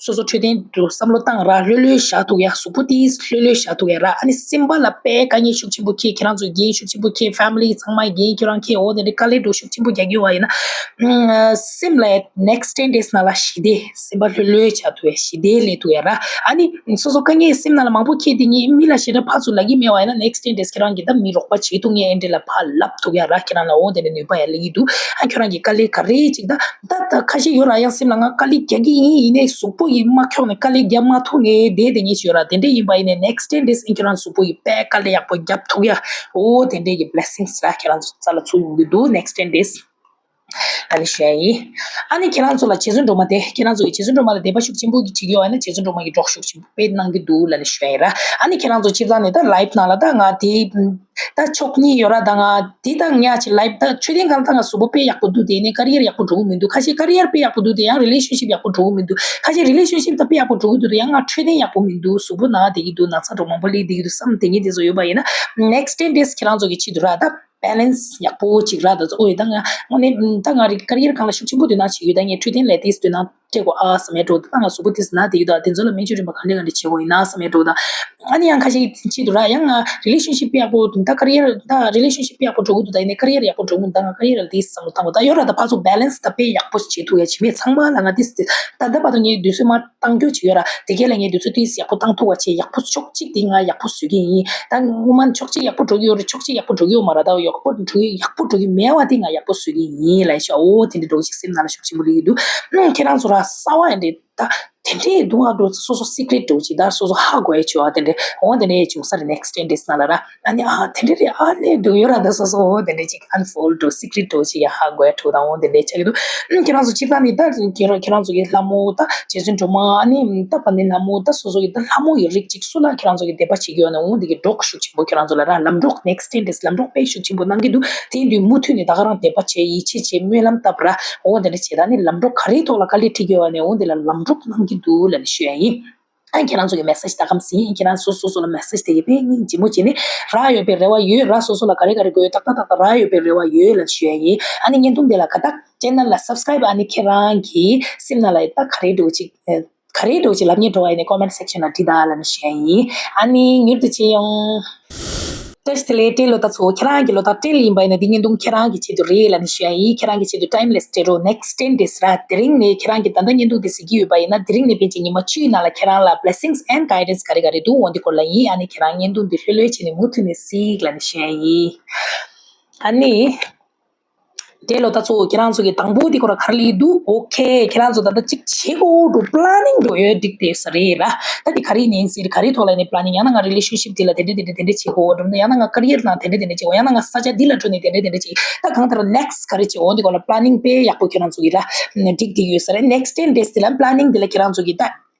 སོ་སོ་འཕྲོད་བསྟེན་དུ་བསམ་བློ་བཏང་ར་ལྷོད་ལྷོད་བཞག་ཐུབ་ཡ། གཟུགས་པོ་དེ་ལྷོད་ལྷོད་བཞག་ཐུབ་ཡ་ར། ཨ་ནི་སེམས་པ་ལ་དཔེ་དཀའ་ངལ་ཤུགས་ཆེན་པོ་འཁྱེར། ཁྱེད་རང་ཚོ་འགན་ཤུགས་ཆེན་པོ་འཁྱེར། family ཚང་མའི་འགན་ཁྱེད་རང་འཁྱེར། འོ་དེ་འདྲའི་དཀའ་ལས་འགྲོ་ཤུགས་ཆེན་པོ་རྒྱག་གི་ཡོད་པ་ཡིན་ན། སེམས་ལ་next ten days ནང་ལ་ཞི་བདེ་སེམས་པ་ལྷོད་ལྷོད་བྱ་ཐུབ་ཡ་ཞི་བདེ་སླེབས་ཐུབ་ཡ་ར། ཨ་ནི་སོ་སོ་དཀའ་ངལ་སེམས་ནང་ལ་མང་པོ་འཁྱེར་དེ་ངས་མི་ལ་ཞེ་དྲག་ཕར་ཚུར་ལབ་ཀྱི་མེད་པ་ཡིན་ན་next ten days ཁྱེད་རང་གིས་ད་མི་རོགས་པ་བྱེད་ཐུབ་ངས་ཨེ་འདྲ་ལ་ཕར་ལབ་ཐུབ་ཡ་ར། ཁྱེད་རང་ལ་འོ་དེ་འདྲ་ནུས་པ་ཡ་སླེབས་ཀྱི་འདུག་ཨ་ཁྱོད་རང་གི་དཀའ་ལས་ག་རེ་ཅིག་ད་ད་ད་ཁ་ཤས་ཡོད་ར། ཡང་སེམས་ལ་ང་དཀའ་ལས་རྒྱག་གི་ཡིན། ཡིན་ནའི་གཟུགས་པོ་ཡིས་མ་འཁྱོག་ནས་དཀའ་ལས་རྒྱག་མ་ཐུབ་ངས་བསྡད་དེ་ངས་ཅིག་ཡོད་ར། དེ་འདྲ་ཡིན་པ་ཡིན་ནའི་next ten days ཨིན་ཁྱེད་རང་གཟུགས་པོ་ཡིས་དཔེ་དཀའ་ལས་ཡག་པོ་རྒྱབ་ཐུབ་ཡ། འོ་དེ་འདྲའི་གི་blessings ར་ཁྱེད་རང་ཚོ་རྩ་ལ་ཚུར་ཡོང་གི་འདུག next ten days ཨ་ནི་ཞུ་ཡ་ཡིན། ཨ་ནི་ཁྱེད་རང་ཚོ་ལ་རྗེ་བཙུན་སྒྲོལ་མ་དེ་ཁྱེད་རང་ཚོ་ཡི་རྗེ་བཙུན་སྒྲོལ་མ་ལ་དད་པ་ཤུགས་ཆེན་པོ་གི་བྱེད་ཀྱི་ཡོད་ཨ་ནི་རྗེ་བཙུན་སྒྲོལ་མ་གི་གྲོགས་ཤུགས་ཆེན་པོ་དཔེ་གནང་གི་འདུག་ལབ་ནས་ཞུ་ཡ་ཡིན་ར། ཨ་ནི་ཁྱེད་རང་ཚོ་སྤྱིར་བཏང་ནས་ད་life ནང་ལ་ད་ང་དེ་ ད་ཕྱོགས་གཉིས་ཡོད་ར། ད་ང་འདི་ད་ངས་ཅིག་ལབ། ད་འཕྲོད་བསྟེན་སྒང་ལ་ད་ང་གཟུགས་པོ་དཔེ་ཡག་པོ་འདུག་དེ་ནས་ཀ་རི་ཡར་ཡག་པོ་འགྲོ་གི་མི་འདུག་ཁ་ཤས་ཀ་རི་ཡར་དཔེ་ཡག་པོ་འདུག་དེ་ཡང་རི་ལེ་ཤན་ཤིབ་ཡག་པོ་འགྲོ་གི་མི་འདུག་ཁ་ཤས་རི་ལེ་ཤན་ཤིབ་ད་དཔེ་ཡག་པོ་འགྲོ་གི་འདུག་དེ་ཡང་ང་འཕྲོད་བསྟེན་ཡག་པོ་མི་འདུག་གཟུགས་པོ་ན་བསྡད་ཀྱི་འདུག་ན་ཚ་གྲང་མང་པོ་སླེབས་བསྡད་ཀྱི་འདུག་བསམ་དེ་ངས་དེ་ཚོ་ཡོད་པ་ཡིན་ན། next ten days ཁྱེད་རང་ཚོ་གི་ཆེད་དུ་ར་ད་balance ཡག་པོ་ཅིག་ར། ད་ཚོ་ཨོ་ཡ་ད་ང་དངོས་གནས་ད་ང་རི་ཀ་རི་ཡར་སྒང་ལ་ཤུགས་ཆེན་པོ་དོ་སྣང་བྱེད་ཡོད། ད་ངས་འཕྲོད་བསྟེན་ལས་དེ་དོ་སྣང་སྤྲད་དགོས་ཨ་བསམ་ཡ་འགྲོ། ད་ང་གཟུགས་པོ་དེ་ཟ་ན་དེ་ཡོད། ད་དེ་ཚོ་ལ་སྨན་བཅོས་རིམ་པ་ག་ལེ་ག་ལེ་བྱེད་དགོས་ཡིན་ན་བསམ་ཡ་འགྲོ། ད་ཨ་ནི་ཡང་ཁ་ཤས་ཆེད་དུ་ར་ཡང་ང་relationship དཔེ་ཡག་པོ་འདུག་ད་ཀ་རི་ཡར་ད་relationship དཔེ་ཡག་པོ་འགྲོ་གི་འདུག་ད་ཡིན་ནའི་ཀ་རི་ཡར་ཡག་པོ་འགྲོ་གི་འདུག་ད་ང་ཀ་རི་ཡར་ལ་དེ་བསམ་བློ་བཏང་དགོས། ད་ཡོད་ར་ད་ཕར་ཚུར་balance ད་དཔེ་ཡག་པོ་བྱེད་ཐུབ་ཡ་བྱེད་མེད་ཚང་མ་ལ་ང་དེ་ད་ད་བར་དུ་ངས་དུས་ཚོད་མ་བཏང་རྒྱུ་ཅིག་ཡོད་ར། དེ་གས་ལ་ངས་དུས་ཚོད་ཏིས་ཡག་པོ་བཏང་ཐུབ་པ་བྱས་ཡག་པོ་ཕྱོགས་གཅིག་དེ་ང་ཡག་པོ་བཟོ་གི་ཡིན། ད་སྔོན་མ་ཕྱོགས་གཅིག་ཡག་པོ་འགྲོ་གི་ཡོད་རེད། ཕྱོགས་གཅིག་ཡག་པོ་འགྲོ་གི་ཡོད་མ་རེད། ད་ཡག་པོ་འགྲོ་གི་ཡག་པོ་འགྲོ་གི་མེད་པ་དེ་ང་ཡག་པོ་བཟོ་གི་ཡིན་ལབ་ཤག་འོ་དེ་འདྲ་འགྲོ་ཅིག་སེམས་ནང་ལ་ཤུགས་ཆེན་པོ་སླེབས་ཀྱི་འདུག་ཨུམ་ཁྱེད་རང་ཚོ་ར་གསར་པ་ཡིན་དེ་ད་དེ་འདྲས་འདུག་ཨ། འགྲོ་སོ་སོ་secret འགྲོ་ཅིག་ད་སོ་སོ་ཧ་གོ་ཡ་ཆོག་ཨ། དེ་འདྲས་འོ་དེ་འདྲས་བྱུང་ས་རེད། next ten days ནང་ལ་ར། ཨ་ནི་ཨ་དེ་འདྲས་རེད་ཨ་ལས་འགྲོ་ཡོད་ར། ད་སོ་སོ་འོ་དེ་འདྲས་ཅིག་unfold འགྲོ་secret འགྲོ་ཅིག་ཡ་ཧ་གོ་ཡ་ཆོག་ད་འོ་དེ་འདྲས་ཆགས་ཀྱི་འདུག་ཨུམ་ཁྱེད་རང་ཚོ་སྤྱིར་བཏང་ནི་ད་ཁྱེད་རང་ཁྱེད་རང་ཚོ་གི་ལྷ་མོ་ད་རྗེ་བཙུན་སྒྲོལ་མ་ཨ་ནི་ད་པ་ནི་ལྷ་མོ་ད་སོ་སོ་གི་ད་ལྷ་མོ་ཡི་རིགས་ཅིག་སུ་ལ་ཁྱེད་རང་ཚོ་གི་དད་པ་བྱེད་ཀྱི་ཡོད་ན་འོ་འདི་གི་གྲོགས་ཤུགས་ཆེན་པོ་ཁྱེད་རང་ཚོ་ལ་ར་ལམ་གྲོགས་next ten days ལམ་གྲོགས་དཔེ་ཤུགས་ཆེན་པོ་གནང་གི་འདུག་དེ་ཡིན་དུས་མུ་མཐུད་ནས་ད་ག་རང་དད་པ་བྱས་ཡིད་ཆེས་བྱས་སྨོན་ལམ་བཏབ་ར། འོ་འདི་འདྲ་བྱས་ད་ནི་ལམ་གྲོགས་ག་རེའི་ཐོག་ལ་དཀའ་ལས་འཕྲད་ཀྱི་ཡོད་ནས་འོ་འདི་ལ་ལམ་གྲོགས་གནང་གི་འདུག་ལབ་ནས་ཞུ་ཡ་ཡིན། ཨ་ཁྱེད་རང་ཚོ་གི་message ད་གམ་ཟིན་ཡིན། ཁྱེད་རང་སོ་སོ་སོ་ལ་message དེ་གི་དཔེ་སྙིང་རྗེ་མོ་བྱས་ནས་རག་ཡོད་པའི་རེ་བ་ཡོད་ར། སོ་སོ་ལ་ག་རེ་ག་རེ་དགོས་ཏག་ཏག་ཏག་ཏག་རག་ཡོད་པའི་རེ་བ་ཡོད་ལབ་ཞུ་ཡ་ཡིན། ཨ་ནི་བརྙན་ཐུང་དེ་ལ་ག་ད་channel ལ་subscribe ཨ་ནི་ཁྱེད་རང་གི་སེམས་ནང་ལ་ད་ག་རེ་འགྲོ་ཅིག་ག་རེ་འགྲོ་ཅིག་ལབ་སྙིང་འདོད་ཡིན་ནས་comment section ལ་བྲིས་ད་ལབ་ནས་ཞུ་ཡ་ཡིན། ཨ་ནི་མྱུར་དུ་མཇལ་ཡོང་། བཀྲ་ཤིས་བདེ་ལེགས་སྤྲེལ་ལོ། ད་ཚོ་ཁྱེད་རང་གི་ལོ་ད་སྤྲེལ་ཡིན་པ་ཡིན་ན་འདི་བརྙན་ཐུང་ཁྱེད་རང་གི་ཆེད་དུ་རེད་ལབ་ནས་ཞུ་ཡ་ཡིན། ཁྱེད་རང་གི་ཆེད་དུ་timeless སྤྲེལ་ལོ་next ten days ར། དེ་རིང་ནས་ཁྱེད་རང་གི་ད་ལྟ་བརྙན་ཐུང་འདི་གཟིགས་ཀྱི་ཡོད་པ་ཡིན་ན་དེ་རིང་ནས་ཕན་ཆད་ཉི་མ་བཅུའི་ནང་ལ་ཁྱེད་རང་ལ་blessings and guidance ག་རེ་ག་རེ་འདུག་འོ་འདི་སྐོར་ལ་ཡིན། ཨ་ནི་ཁྱེད་རང་བརྙན་ཐུང་འདི་ལྷོད་ལྷོད་བྱས་ནས་མུ་མཐུད་ནས་གཟིགས་ལབ་ནས་ཞུ་ཡ་ཡིན། ཨ་ནི། འདྲེ་ལོ་ད་ཚོ་ཁྱེད་རང་ཚོ་གི་དང་པོ་འདི་ཁོ་ར་ག་རེ་ལས་འདུག་ཨོ་ཁེ། ཁྱེད་རང་ཚོ་ད་ལྟ་གཅིག་བྱེད་དགོས་འགྲོ་planning འགྲོ་ཡོད་འགྲིག་དེ་ས་རེད་ར། ད་འདི་ག་རེ་ནས་ཟེར་ག་རེ་ཐོག་ལ་ནས་planning ཡང་ན་ང་relationship འདི་ལ་དེ་འདྲ་དེ་འདྲ་དེ་འདྲ་བྱེད་དགོས་འགྲོ་ཡང་ན་ང་career ནང་དེ་འདྲ་དེ་འདྲ་བྱེད་དགོས་ཡང་ན་ང་ས་ཆ་འདི་ལ་འགྲོ་ནས་དེ་འདྲ་དེ་འདྲ་བྱེད་དགོས་ཡང་ན་ང་ས་ཆ་འདི་ལ་འགྲོ་ནས་དེ་འདྲ་དེ་འདྲ་བྱེད་ད་གང་ལྟར་next ག་རེ་བྱེད་འོ་འདི་ཁོ་ལ་planning དཔེ་ཡག་པོ་ཁྱེད་རང་ཚོ་གི་ར་འགྲིག་འགྲིག་ཡོད་ས་རེད། next ten days འདི་ལ་planning འདི་ལ་ཁྱེད་རང་ཚོ་གི་ད།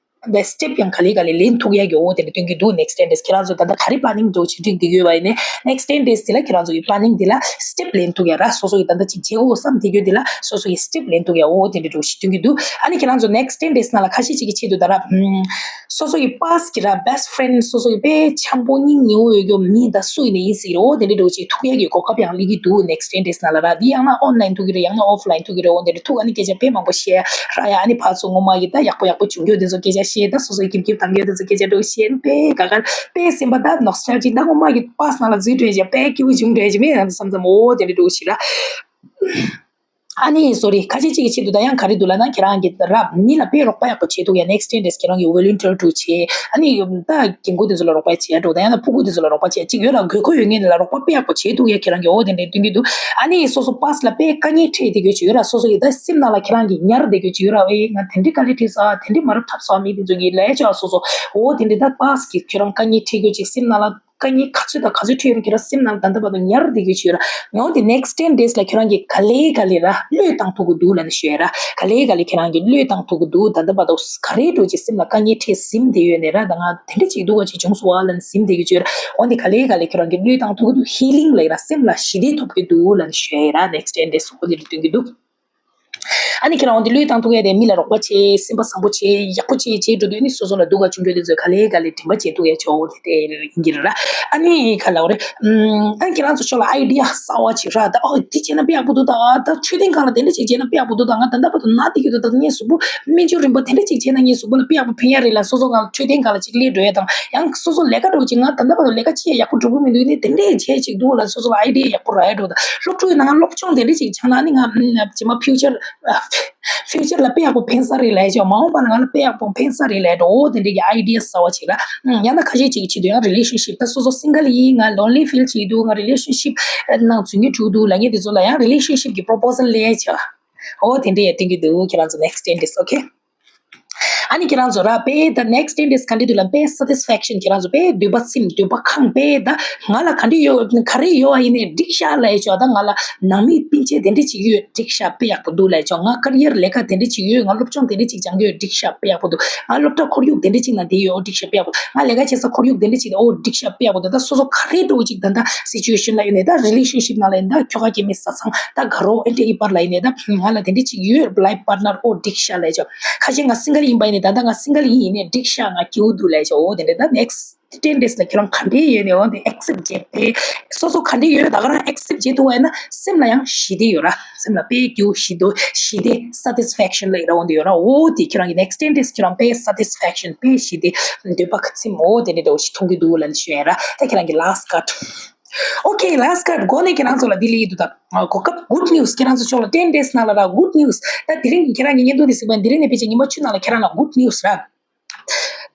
འདི་step ཡང་ག་ལེ་ག་ལེ་ལེན་ཐུབ་ཡ་གི་འོ་དེ་འདྲ་སྟོན་གྱི་འདུག next ten days ཁྱེད་རང་ཚོ་ད་ལྟ་ག་རེ་planning འགྲོ་བྱེད་འགྲིག་འདི་ཡོད་པ་ཡིན་ནའི་next ten days དེ་ལ་ཁྱེད་རང་ཚོ་གི་planning དེ་ལ་step ལེན་ཐུབ་ཡ་ར། སོ་སོ་གི་ད་ལྟ་ཅིག་བྱེད་དགོས་བསམ་དེ་གྱོད་དེ་ལ་སོ་སོ་གི་step ལེན་ཐུབ་ཡ་འོ་དེ་འདྲ་འགྲོ་བྱེད་སྟོན་གྱི་འདུག་ཨ་ནི་ཁྱེད་རང་ཚོ་next ten days ནང་ལ་ཁ་ཤས་ཅིག་གི་ཆེད་དུ་ད་ར་སོ་སོ་གི་past གི་ར་best friend སོ་སོ་གི་དཔེ་འཆམ་པོ་སྙིང་ཉེ་བོ་ཡོད་གྱོད་མི་ད་སུ་ཡིན་ནའི་ཡིན་སྲིད་ར། འོ་དེ་འདྲ་འགྲོ་བྱེད་ཐུབ་ཡ་གི་གོ་སྐབས་ཡང་སླེབས་ཀྱི་འདུག next ten days ནང་ལ་ར། འདི་ཡང་ན་online ཐུབ་ཀྱི་རེད་ཡང་ན་offline ཐུབ་ཀྱི་རེད། འོ་དེ་འདྲ་ཐུག་ཨ་ནི་སྐད་ཆ་དཔེ་མང་པོ་བཤད་ར་ཡ། ཨ་ནི་ཕར་ཚུར་ངོ་མ་གི་ད་ཡག་པོ་ཡག་པོ་བྱུང་རྒྱུ་དེ་ཚོ་སྐད་ཆ་བཤད། ད་སོ་སོའི་སྐྱིབ་སྐྱིབ་བཏང་རྒྱུ་དེ་ཚོ་སྐད་ཆ་འགྲོ་བཤད་དཔེ་དགའ་དགའ་དཔེ་སེམས་པ་ད་nostalgic ད་ངོ་མ་གི་past ནང་ལ་འཛུལ་འགྲོ་ཡ་དཔེ་སྐྱིད་པོ་བྱུང་འགྲོ་ཡ་མེད་ང་ཚོ་བསམ་བསམ་འོ་དེ་འདྲ་འགྲོ་ཞིག་ར། ཨ་ནི་sorry ཁ་ཤས་ཅིག་གི་ཆེད་དུ་ད་ཡང་ག་རེ་འདུག་ལབ་ན་ཁྱེད་རང་གི་ར་མི་ལ་དཔེ་རོགས་པ་ཡག་པོ་བྱེད་ཐུབ་ཡ་next ten days ཁྱེད་རང་གི་volunteer འགྲོ་བྱེད། ཨ་ནི་ད་རྒན་རྒོན་དེ་ཚོ་ལ་རོགས་པ་བྱེད་ཡ་འགྲོ་ད་ཡང་ན་ཕྲུ་གུ་དེ་ཚོ་ལ་རོགས་པ་བྱེད་ཅིག་ཡོད་ལ་དགོས་མཁོ་ཡོད་ངེས་ལ་རོགས་པ་དཔེ་ཡག་པོ་བྱེད་ཐུབ་ཡ་ཁྱེད་རང་གི་འོ་དེ་འདྲ་སྟོན་གྱི་འདུག་ཨ་ནི་སོ་སོ་past ལ་དཔེ་དཀའ་ངལ་འཕྲད་དེ་གྱོད་ཅིག་ཡོད་ར། སོ་སོ་ཡི་ད་སེམས་ནང་ལ་ཁྱེད་རང་གི་ཉར་བསྡད་གྱོད་ཅིག་ཡོད་ར། ཨེ་ང་དེ་འདྲའི་དཀའ་ལས་འཕྲད་ས་དེ་འདྲའི་མ་རབས་འཁྲབ་ས་མི་དེ་ཚོ་གི་ལས་ཆ་སོ་སོ་འོ་དེ་འདྲའི་ད་past གི་ཁྱེད་རང་དཀའ་ངལ་འཕྲད་གྱོད་ཅིག་སེམས་ནང་ལ་དཀའ་ངལ་ག་ཚོད་དང་ག་ཚོད་འཕྲད་ཡོད་ན་ཁྱེད་རང་སེམས་ནང་ལ་ད་ལྟ་བར་དུ་ཉར་བསྡད་གྱོད་ཅིག་ཡོད་ར། ཡང་དེ་next ten days ལ་ཁྱེད་རང་གི་ག་ལེ་ག་ལེ་ར་བློས་བཏང་ཐུབ་ཀྱི་འདུག་ལབ་ནས་ཞུ་ཡ་ར། ག་ལེ་ག་ལེ་ཁྱེད་རང་གི་བློས་བཏང་ཐུབ་ཀྱི་འདུག་ད་ལྟ་བར་དུ་ག་རེ་འགྲོ་ཅིག་སེམས་ལ་དཀའ་ངལ་འཕྲད་ཟིན་བསྡད་ཡོད་ནས་ར། ད་ང་དེ་འདྲ་ཅིག་འདུག་ག་ཅིག་བྱུང་སོང་བ་ལབ་ནས་ཟིན་བསྡད་ཀྱི་ཅིག་ཡོད་ར། འོན་ཏེ་ག་ལེ་ག་ལེ་ཁྱེད་རང་གི་བློས་བཏང་ཐུབ་ཀྱི་འདུག healing ལབ་ཡ་ར་སེམས་ལ་ཞི་བདེ་ཐོབ་ཀྱི་འདུག་ལབ་ནས་ཞུ་ཡ་ར། next ten days འོ་དེ་འདྲ་སྟོན་གྱི་འདུག་ཨ་ནི་ཁྱེད་རང་འོ་དེ་བློས་བཏང་ཐུབ་ཡ་དེ་མི་ལ་རོགས་པ་བྱེད་སེམས་པ་བཟང་པོ་བྱེད་ཡག་པོ་བྱེད་བྱེད་འགྲོ་དུས་ནི་སོ་སོ་ལ་སྡུག་ག་བྱུང་འགྲོ་དེ་ཚོས་ག་ལེ་ག་ལེ་དྲན་པ་བྱེད་ཐུབ་ཡ་ཆོག་འོ་དེ་དེ་ཡིན་གྱི་རེད་ར། ཨ་ནི་ག་ལ་འོ་རེད། ཨ་ནི་ཁྱེད་རང་ཚོ་ཕྱོགས་ལ་idea གསར་བ་ཅིག་ར། ད་ཨོ་དེ་བྱས་ན་དཔེ་ཡག་པོ་འདུག་ད་ཨ་ད་འཕྲོད་བསྟེན་སྒང་ལ་དེ་འདྲ་ཅིག་བྱས་ན་དཔེ་ཡག་པོ་འདུག་ད་ང་ད་ལྟ་བར་དུ་ན་བསྡད་ཀྱི་འདུག་ད་ངའི་གཟུགས་པོ་སྨན་བཅོས་རིམ་པ་དེ་འདྲ་ཅིག་བྱས་ན་ངའི་གཟུགས་པོ་ལ་དཔེ་ཡག་པོ་ཕན་ཡ་རེད་ལ་སོ་སོ་སྒང་ལ་འཕྲོད་བསྟེན་སྒང་ལ་ཅིག་སླེབས་འགྲོ་ཡ་དང་ཡང་སོ་སོ་ལས་ཀ་འགྲོ་ཅིག་ང་ད་ལྟ་བར་དུ་ལས་ཀ་ཅི་ཡ་ཡག་པོ་འགྲོ་གི་མི་འདུག་ནི་དེ་འདྲས་བྱས་ཅིག་འདུག་ལ་སོ་སོ་ལ་idea ཡག་པོ་རག་ཡ་འགྲོ་ད་སློབ་ཕྲུག་ཡིན་ན་ང་སློབ་སྦྱོང་དེ་འདྲས་ཅིག་སྦྱང་ན་ནི་ང་རྗེས་མ་future future ལ་དཔེ་ཡག་པོ་ཕན་ས་རེད་ལབ་ཡ་ཅིག་མ་འོངས་པ་ལ་ང་ལ་དཔེ་ཡག་པོ་ཕན་ས་རེད་ལབ་ཡ་འགྲོ་འོ་དེ་འདྲས་ཀྱི་idea གསར་བ་ཅིག་ལ་ཡང་ན་ཁ་ཤས་ཅིག་གི་ཆེད་དུ་ཡང་relationship ད་སོ་སོ་single ཡིན་ང་lonely feel བྱེད་འདུག་ང་relationship ནང་འཛུལ་སྙིང་བྲོ་འདུག་ལབ་མཁན་དེ་ཚོ་ལ་ཡང་relationship གི་proposal སླེབས་ཡ་ཅིག་འོ་དེ་འདྲས་ཡ་སྟོན་གྱི་འདུག་ཁྱེད་རང་ཚོ་next ten days okay ཨ་ནི་ཁྱེད་རང་ཚོ་ར་དཔེ་ད་next ten days ག་འདྲ་འདུག་ལབ་དཔེ་satisfaction ཁྱེད་རང་ཚོ་དཔེ་འདོད་པ་ཚིམ། འདོད་པ་ཁེངས། དཔེ་ད་ང་ལ་ག་འདྲ་ཡོད་ག་རེ་ཡོད་པ་ཡིན་ནའི་འགྲིག་ཤག་ལབ་ཡ་ཅིག་ད་ང་ལ་ནང་མི་སྤུན་མཆེད་དེ་འདྲ་ཅིག་ཡོད། འགྲིག་ཤག་དཔེ་ཡག་པོ་འདུག་ལབ་ཡ་ཅིག་ང་career ལས་ཀ་དེ་འདྲ་ཅིག་ཡོད། ང་སློབ་སྦྱོང་དེ་འདྲ་ཅིག་སྦྱང་གི་ཡོད། འགྲིག་ཤག་དཔེ་ཡག་པོ་འདུག་ང་སློབ་གྲྭ་ཁོར་ཡུག་དེ་འདྲ་ཅིག་ནང་བསྡད་ཡོད། འོ་འགྲིག་ཤག་དཔེ་ཡག་པོ་འདུག་ང་ལས་ཀ་བྱེད་ས་ཁོར་ཡུག་དེ་འདྲ་ཅིག་ནང་འོ་འགྲིག་ཤག་དཔེ་ཡག་པོ་འདུག་ད་སོ་སོ་ག་རེ་འདྲ་བོ་ཅིག་ད་ལྟ་situation ལ་ཡོད་ནའི་ད་relationship ནང་ལ་ཡིན་ན་ད་ཁྱོ་ག་སྐྱེ་དམན་བཟའ་ཚང་ད་དགའ་རོགས་ཨེ་འདྲ་ཡི་བར་ལ་ཡིན་ནའི་ད་ང་ལ་དེ་འདྲ་ཅིག་ཡོད། life partner འོ་འགྲིག་ཤག་ལབ་ཡ་ཅིག་ཁ་ཤས་ང་single ཡིན་པ་ཡིན་ནའི་ད་ལྟ་ང་single ཡིན་ཡིན་ནའི་འགྲིག་ཤག་ང་སྐྱིད་པོ་འདུག་ལབ་ཡ་ཅིག་འོ་དེ་འདྲ་ད་next ten days ལ་ཁྱོད་རང་ག་འདྲ་ཡོད་ནའི་འོ་དེ་accept བྱེད་དེ། སོ་སོ་ག་འདྲ་ཡོད་ད་ག་རང་accept བྱེད་ཐུབ་པ་ཡིན་ན་སེམས་ལ་ཡང་ཞི་བདེ་ཡོད་ར། སེམས་ལ་དཔེ་སྐྱིད་པོ་ཞི་བདེ་ཞི་བདེ་satisfaction ལབ་ཡ་ར་འོ་དེ་ཡོད་ར། འོ་དེ་ཁྱོད་རང་གི་next ten days ཁྱོད་རང་དཔེ་satisfaction དཔེ་ཞི་བདེ་འདོད་པ་ཁ་ཚིམ་འོ་དེ་འདྲ་འདྲ་བོ་ཞིག་མཐོང་གི་འདུག་ལབ་ནས་ཞུ་ཡ་ར། ད་ཁྱེད་རང་གི་last card. Okay, last card འགོ་ནས་ཁྱེད་རང་ཚོ་ལ་འདི་ལབ་ཀྱི་འདུག་ད་གོ་སྐབས་good news ཁྱེད་རང་ཚོ་ཕྱོགས་ལ་ten days ནང་ལ་ར་good news ད་དེ་རིང་ཁྱེད་རང་གི་བརྙན་ཐུང་འདི་གཟིགས་པ་ཡིན་དེ་རིང་ནས་ཕལ་ཆེར་ཉི་མ་བཅུ་ནང་ལ་ཁྱེད་རང་ལ་good news ར།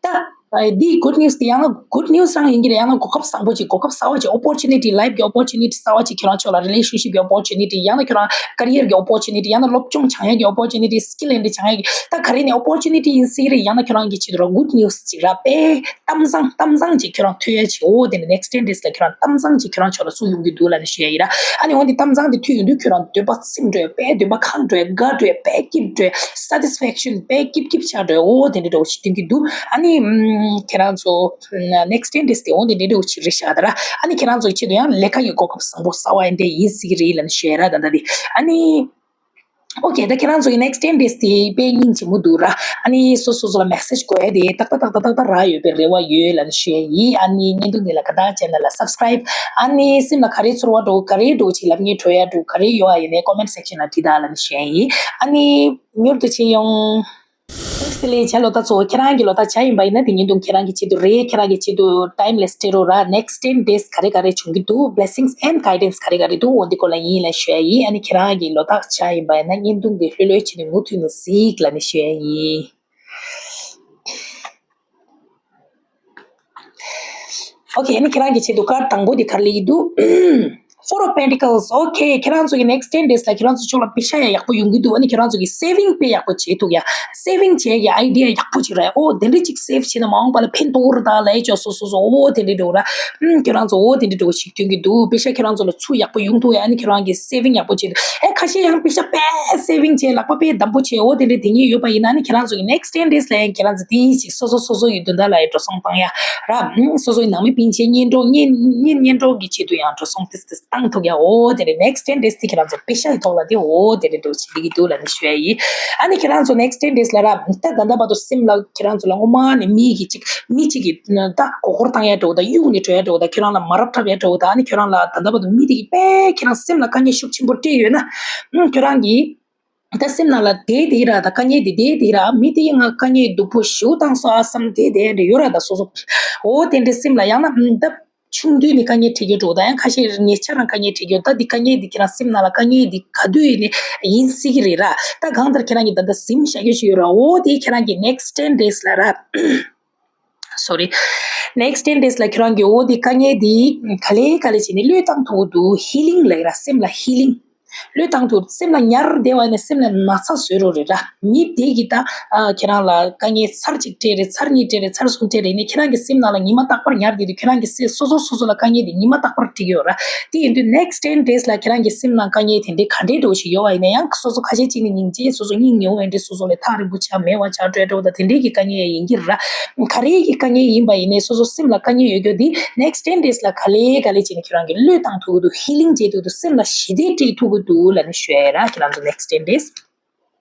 ད་ཨ་འདི་good news དེ་ཡང་ན་good news རང་ཡིན་གྱི་རེད། ཡང་ན་གོ་སྐབས་བཟང་པོ་ཅིག་གོ་སྐབས་གསར་པ་ཅིག opportunity life གི་opportunity གསར་པ་ཅིག་ཁྱེད་རང་ཕྱོགས་ལ་relationship གི་opportunity ཡང་ན་ཁྱེད་རང་career གི་opportunity ཡང་ན་སློབ་སྦྱོང་སྦྱང་ཡ་གི་opportunity skill འདི་སྦྱང་ཡ་གི་ད་ག་རེ་ནས་opportunity ཡིན་སྲིད་རེད། ཡང་ན་ཁྱེད་རང་གི་ཆེད་དུ་ར་good news ཅིག་ར་དཔེ་གཏམ་བཟང་གཏམ་བཟང་ཅིག་ཁྱེད་རང་ཐོས་ཡ་ཅིག་འོ་དེ་ནས་next ten days ལ་ཁྱེད་རང་གཏམ་བཟང་ཅིག་ཁྱེད་རང་ཕྱོགས་ལ་ཚུར་ཡོང་གི་འདུག་ལབ་ནས་ཞུ་ཡ་ཡིན་ར། ཨ་ནི་འོ་དེ་གཏམ་བཟང་དེ་ཐོས་ཡོང་དུས་ཁྱོད་རང་འདོད་པ་ཚིམ་འགྲོ་ཡ་དཔེ་འདོད་པ་ཁེངས་འགྲོ་ཡ་དགའ་འགྲོ་ཡ་དཔེ་སྐྱིད་འགྲོ་ཡ་satisfaction དཔེ་སྐྱིད་སྐྱིད་ཆགས་འགྲོ་ཡ་འོ་དེ་འདྲ་འདྲ་བོ་ཞིག་སྟོན་གྱི་འདུག་ཨ་ནི་ཨམ་ཁྱེད་རང་ཚོ་next ten days དེ་འོ་དེ་འདྲ་འདྲ་བོ་ཞིག་རེད་ཤག་ད་ར། ཨ་ནི་ཁྱེད་རང་ཚོ་ཆེད་དུ་ཡང་ལས་ཀ་ཡི་གོ་སྐབས་བཟང་པོ་གསར་པ་ཡིན་དེ་ཡིན་སྲིད་ཀྱི་རེད་ལབ་ནས་ཞུ་ཡ་ར། ད་ལྟ་དེ་ཨ་ནི། Okay ད་ཁྱེད་རང་ཚོ་གི་next ten days དེ་དཔེ་སྙིང་རྗེ་མོ་འདུག་ར། ཨ་ནི་སོ་སོ་སོ་ལ་message དགོས་ཡ་དེ་ཏག་ཏག་ཏག་ཏག་ཏག་ཏག་རག་ཡོད་པའི་རེ་བ་ཡོད་ལབ་ནས་ཞུ་ཡ་ཡིན། ཨ་ནི་བརྙན་ཐུང་འདི་ལ་ཁ་བཏགས་channel ལ་subscribe ཨ་ནི་སེམས་ལ་ག་རེ་ཚོར་བ་འདྲ་བོ་ག་རེ་འདྲ་བོ་ཅིག་ལབ་ངེས་འགྲོ་ཡ་འདྲ་བོ་ག་རེ་ཡོད་ཨ་ཡིན་ནའི་comment section ལ་བྲིས་དང་ལབ་ནས་ཞུ་ཡ་ཡིན། ཨ་ནི་མྱུར་དུ་ཕྱིན་ཡོང་། དེ་ལས་བྱ་ལོ་ད་ཚོ་ཁྱེད་རང་གི་ལོ་ད་བྱ་ཡིན་པ་ཡིན་ན་དེ་བརྙན་ཐུང་ཁྱེད་རང་གི་ཆེད་དུ་རེད། ཁྱེད་རང་གི་ཆེད་དུ་time ལ་སྤྲད་རོགས་ར། next ten days ག་རེ་ག་རེ་བྱུང་གི་འདུག blessings and guidance ག་རེ་ག་རེ་འདུག་འོ་འདི་སྐོར་ལ་ཡིན་ལབ་ཞུ་ཡ་ཡིན། ཨ་ནི་ཁྱེད་རང་གི་ལོ་ད་བྱ་ཡིན་པ་ཡིན་ན་བརྙན་ཐུང་འདི་ལྷོད་ལྷོད་བྱས་ནས་མུ་མཐུད་ནས་གཟིགས་ལབ་ནས་ཞུ་ཡ་ཡིན། Okay ཨ་ནི་ཁྱེད་རང་གི་ཆེད་དུ་card དང་པོ་འདི་ག་རེ་ལབ་ཀྱི་འདུག Four of Pentacles. Okay ཁྱེད་རང་ཚོ་གི་next ten days ལ་ཁྱེད་རང་ཚོ་ཕྱོགས་ལ་པེ་ཤ་ཡ་ཡག་པོ་ཡོང་གི་འདུག་ཨ་ནི་ཁྱེད་རང་ཚོ་གི་saving དཔེ་ཡག་པོ་བྱེད་ཐུབ་ཡ། saving བྱེད་ཡ་idea ཡག་པོ་ཅིག་ར། ཨོ་དེ་འདྲ་ཅིག་save བྱས་ན་མ་འོངས་པ་ལ་ཕན་ཐོགས་རེད་ད་ལབ་ཡ་ཅོ་སོ་སོ་སོ་ཨོ་དེ་འདྲ་འདྲ་བོ་ར། ཨུམ་ཁྱེད་རང་ཚོ་ཨོ་དེ་འདྲ་འདྲ་བོ་ཞིག་སྟོན་གི་འདུག་པེ་ཤ་ཁྱེད་རང་ཚོ་ལ་ཚུར་ཡག་པོ་ཡོང་ཐུབ་ཡ། ཨ་ནི་ཁྱེད་རང་གི་saving ཡག་པོ་བྱེད་འདུག་ཨེ་ཁ་ཤས་ཡང་པེ་ཤ་དཔེ་saving བྱས་ལག་པ་དཔེ་འདམ་པོ་བྱས་ཨོ་དེ་འདྲ་དེ་ཉིད་ཡོད་པ་ཡིན་ན་ཨ་ནི་ཁྱེད་རང་ཚོ་གི་next ten days ལ་ཡང་ཁྱེད་རང་ཚོ་དེ་ཅིག་སོ་སོ་སོ་སོ་ཡི་དོན་དག་ལ་ཡང་འགྲོ་སོང་བཏང་ཡ་ར། ཨུམ་སོ་སོ་ཡི་ནང་མི་སྤུན་མཆེད་གཉེན་གྲོགས་གཉེན་གཉེན་གཉེན་གྲོགས་ཀྱི་ཆེད་དུ་ཡང་འགྲོ་སོང་ཏིས་ཏིས་བཏང་ཐུབ་ཡ། ཨོ་དེ་རེད། next ten days དེ་ཁྱེད་རང་ཚོ་པེ་ཤ་ཡི་ཐོག་ལ་དེ་ཨོ་དེ་རེད་འགྲོ་བྱེད་ཀྱི་འདུག་ལབ་ནས་ཞུ་ཡ་ཡིན། ཨ་ནི་ཁྱེད་རང་ཚོ་next ten days ལ་ར་ད་ད་ལྟ་བར་དུ་སེམས་ལ་ཁྱེད་རང་ཚོ་ལ་སྔོན་མ་ནས་མི་གི་ཅིག་མི་གཅིག་གིས་ད་མགོ་སྐོར་བཏང་ཡ་འདྲ་བོ་དང་གཡུག་ནས་འགྲོ་ཡ་འདྲ་བོ་དང་ཁྱེད་རང་ལ་མ་རབས་འཁྲབ་ཡ་འདྲ་བོ་དང་ཨ་ནི་ཁྱེད་རང་ལ་ད་ལྟ་བར་དུ་མི་དེ་གིས་དཔེ་ཁྱེད་རང་སེམས་ལ་དཀའ་ངལ་ཤུགས་ཆེན་པོ་སྤྲད་ཡོད་ན་ཨ་ཁྱེད་རང་གིས། ད་སེམས་ནང་ལ་བསྡད་དེ་ར་ད་དཀའ་ངལ་འདི་བསྡད་དེ་ར་མི་དེ་ང་དཀའ་ངལ་སྡུག་པོ་ཞེ་པོ་བཏང་སོང་ཨ་བསམ་བསྡད་དེ་འདྲ་ཡོད་ར། ད་སོ་སོ་འོ་དེ་འདྲ་སེམས་ལ་ཡང་ན་ད་ཆུང་དུས་ནས་དཀའ་ངལ་འཕྲད་རྒྱུ་འགྲོ་ད་ཡང་ཁ་ཤས་ཉེ་ཆར་རང་དཀའ་ངལ་འཕྲད་རྒྱུ་ད་འདི་དཀའ་ངལ་འདི་ཁྱེད་རང་སེམས་ནང་ལ་དཀའ་ངལ་འདི་ག་དུས་ནས་ཡིན་སྲིད་ཀྱི་རེད་ར། ད་གང་ལྟར་ཁྱེད་རང་གིས་ད་ལྟ་ཟིན་བཞག་རྒྱུ་ཞིག་ཡོད་ར། འོ་དེ་ཁྱེད་རང་གི་next ten days ལ་ར། Sorry next ten days ལ་ཁྱེད་རང་གི་འོ་དེ་དཀའ་ངལ་དེ་ག་ལེ་ག་ལེ་བྱས་ནས་བློས་བཏང་ཐུབ་ཀྱི་འདུག healing ལབ་ཡ་ར་སེམས་ལ་healing བློས་བཏང་ཐུབ་སེམས་ལ་ཉར་བསྡད་པ་ནས་སེམས་ལ་ན་ཚ་བཟོས་རོགས་རེད་ར། མི་དེ་གིས་ད་ཨ་ཁྱེད་རང་ལ་དཀའ་ངལ་ཚར་གཅིག་སྤྲད་རེད་ཚར་གཉིས་སྤྲད་རེད་ཚར་གསུམ་སྤྲད་རེད་ནས་ཁྱེད་རང་གི་སེམས་ནང་ལ་ཉི་མ་རྟག་པར་ཉར་བསྡད་དུས་ཁྱེད་རང་གི་སེམས་སོ་སོ་སོ་སོ་ལ་དཀའ་ངལ་དེ་ཉི་མ་རྟག་པར་འཕྲད་ཀྱི་ཡོད་ར། དེ་ཡིན་དུས་next ten days ལ་ཁྱེད་རང་གི་སེམས་ནང་དཀའ་ངལ་དེ་འདྲའི་ག་འདྲའི་འདྲ་བོ་ཞིག་ཡོད་པ་ཡིན་ན་ཡང་སོ་སོ་ཁ་ཤས་གཅིག་ནི་སྙིང་རྗེ་སོ་སོ་སྙིང་ཉེ་བོ་འདྲ་སོ་སོ་ལས་ཐག་རིང་པོ་ཆགས་མེད་པ་ཆགས་འགྲོ་འགྲོ་ད་དེ་འདྲའི་གི་དཀའ་ངལ་ཡིན་གྱི་ར། ག་རེ་གི་དཀའ་ངལ་ཡིན་པ་ཡིན་ནའི་སོ་སོ་སེམས་ལ་དཀའ་ངལ་ཡོད་རྒྱུ་འདི་next ten days ལ་ག་ལེ་ག་ལེ་བྱས་ནས་ཁྱེད་རང་གི་བློས་བཏང་ཐུབ་ཀྱི་འདུག healing བྱེད་ཐུབ་ཀྱི་འདུག་སེམས་ལ་ཞི་བདེ་སྤྲད་ཐུབ་ཀྱི་འདུག་ལབ་ནས་ཞུ་ཡ་ཡིན་ར་ཁྱེད་རང་ཚོ་next ten days།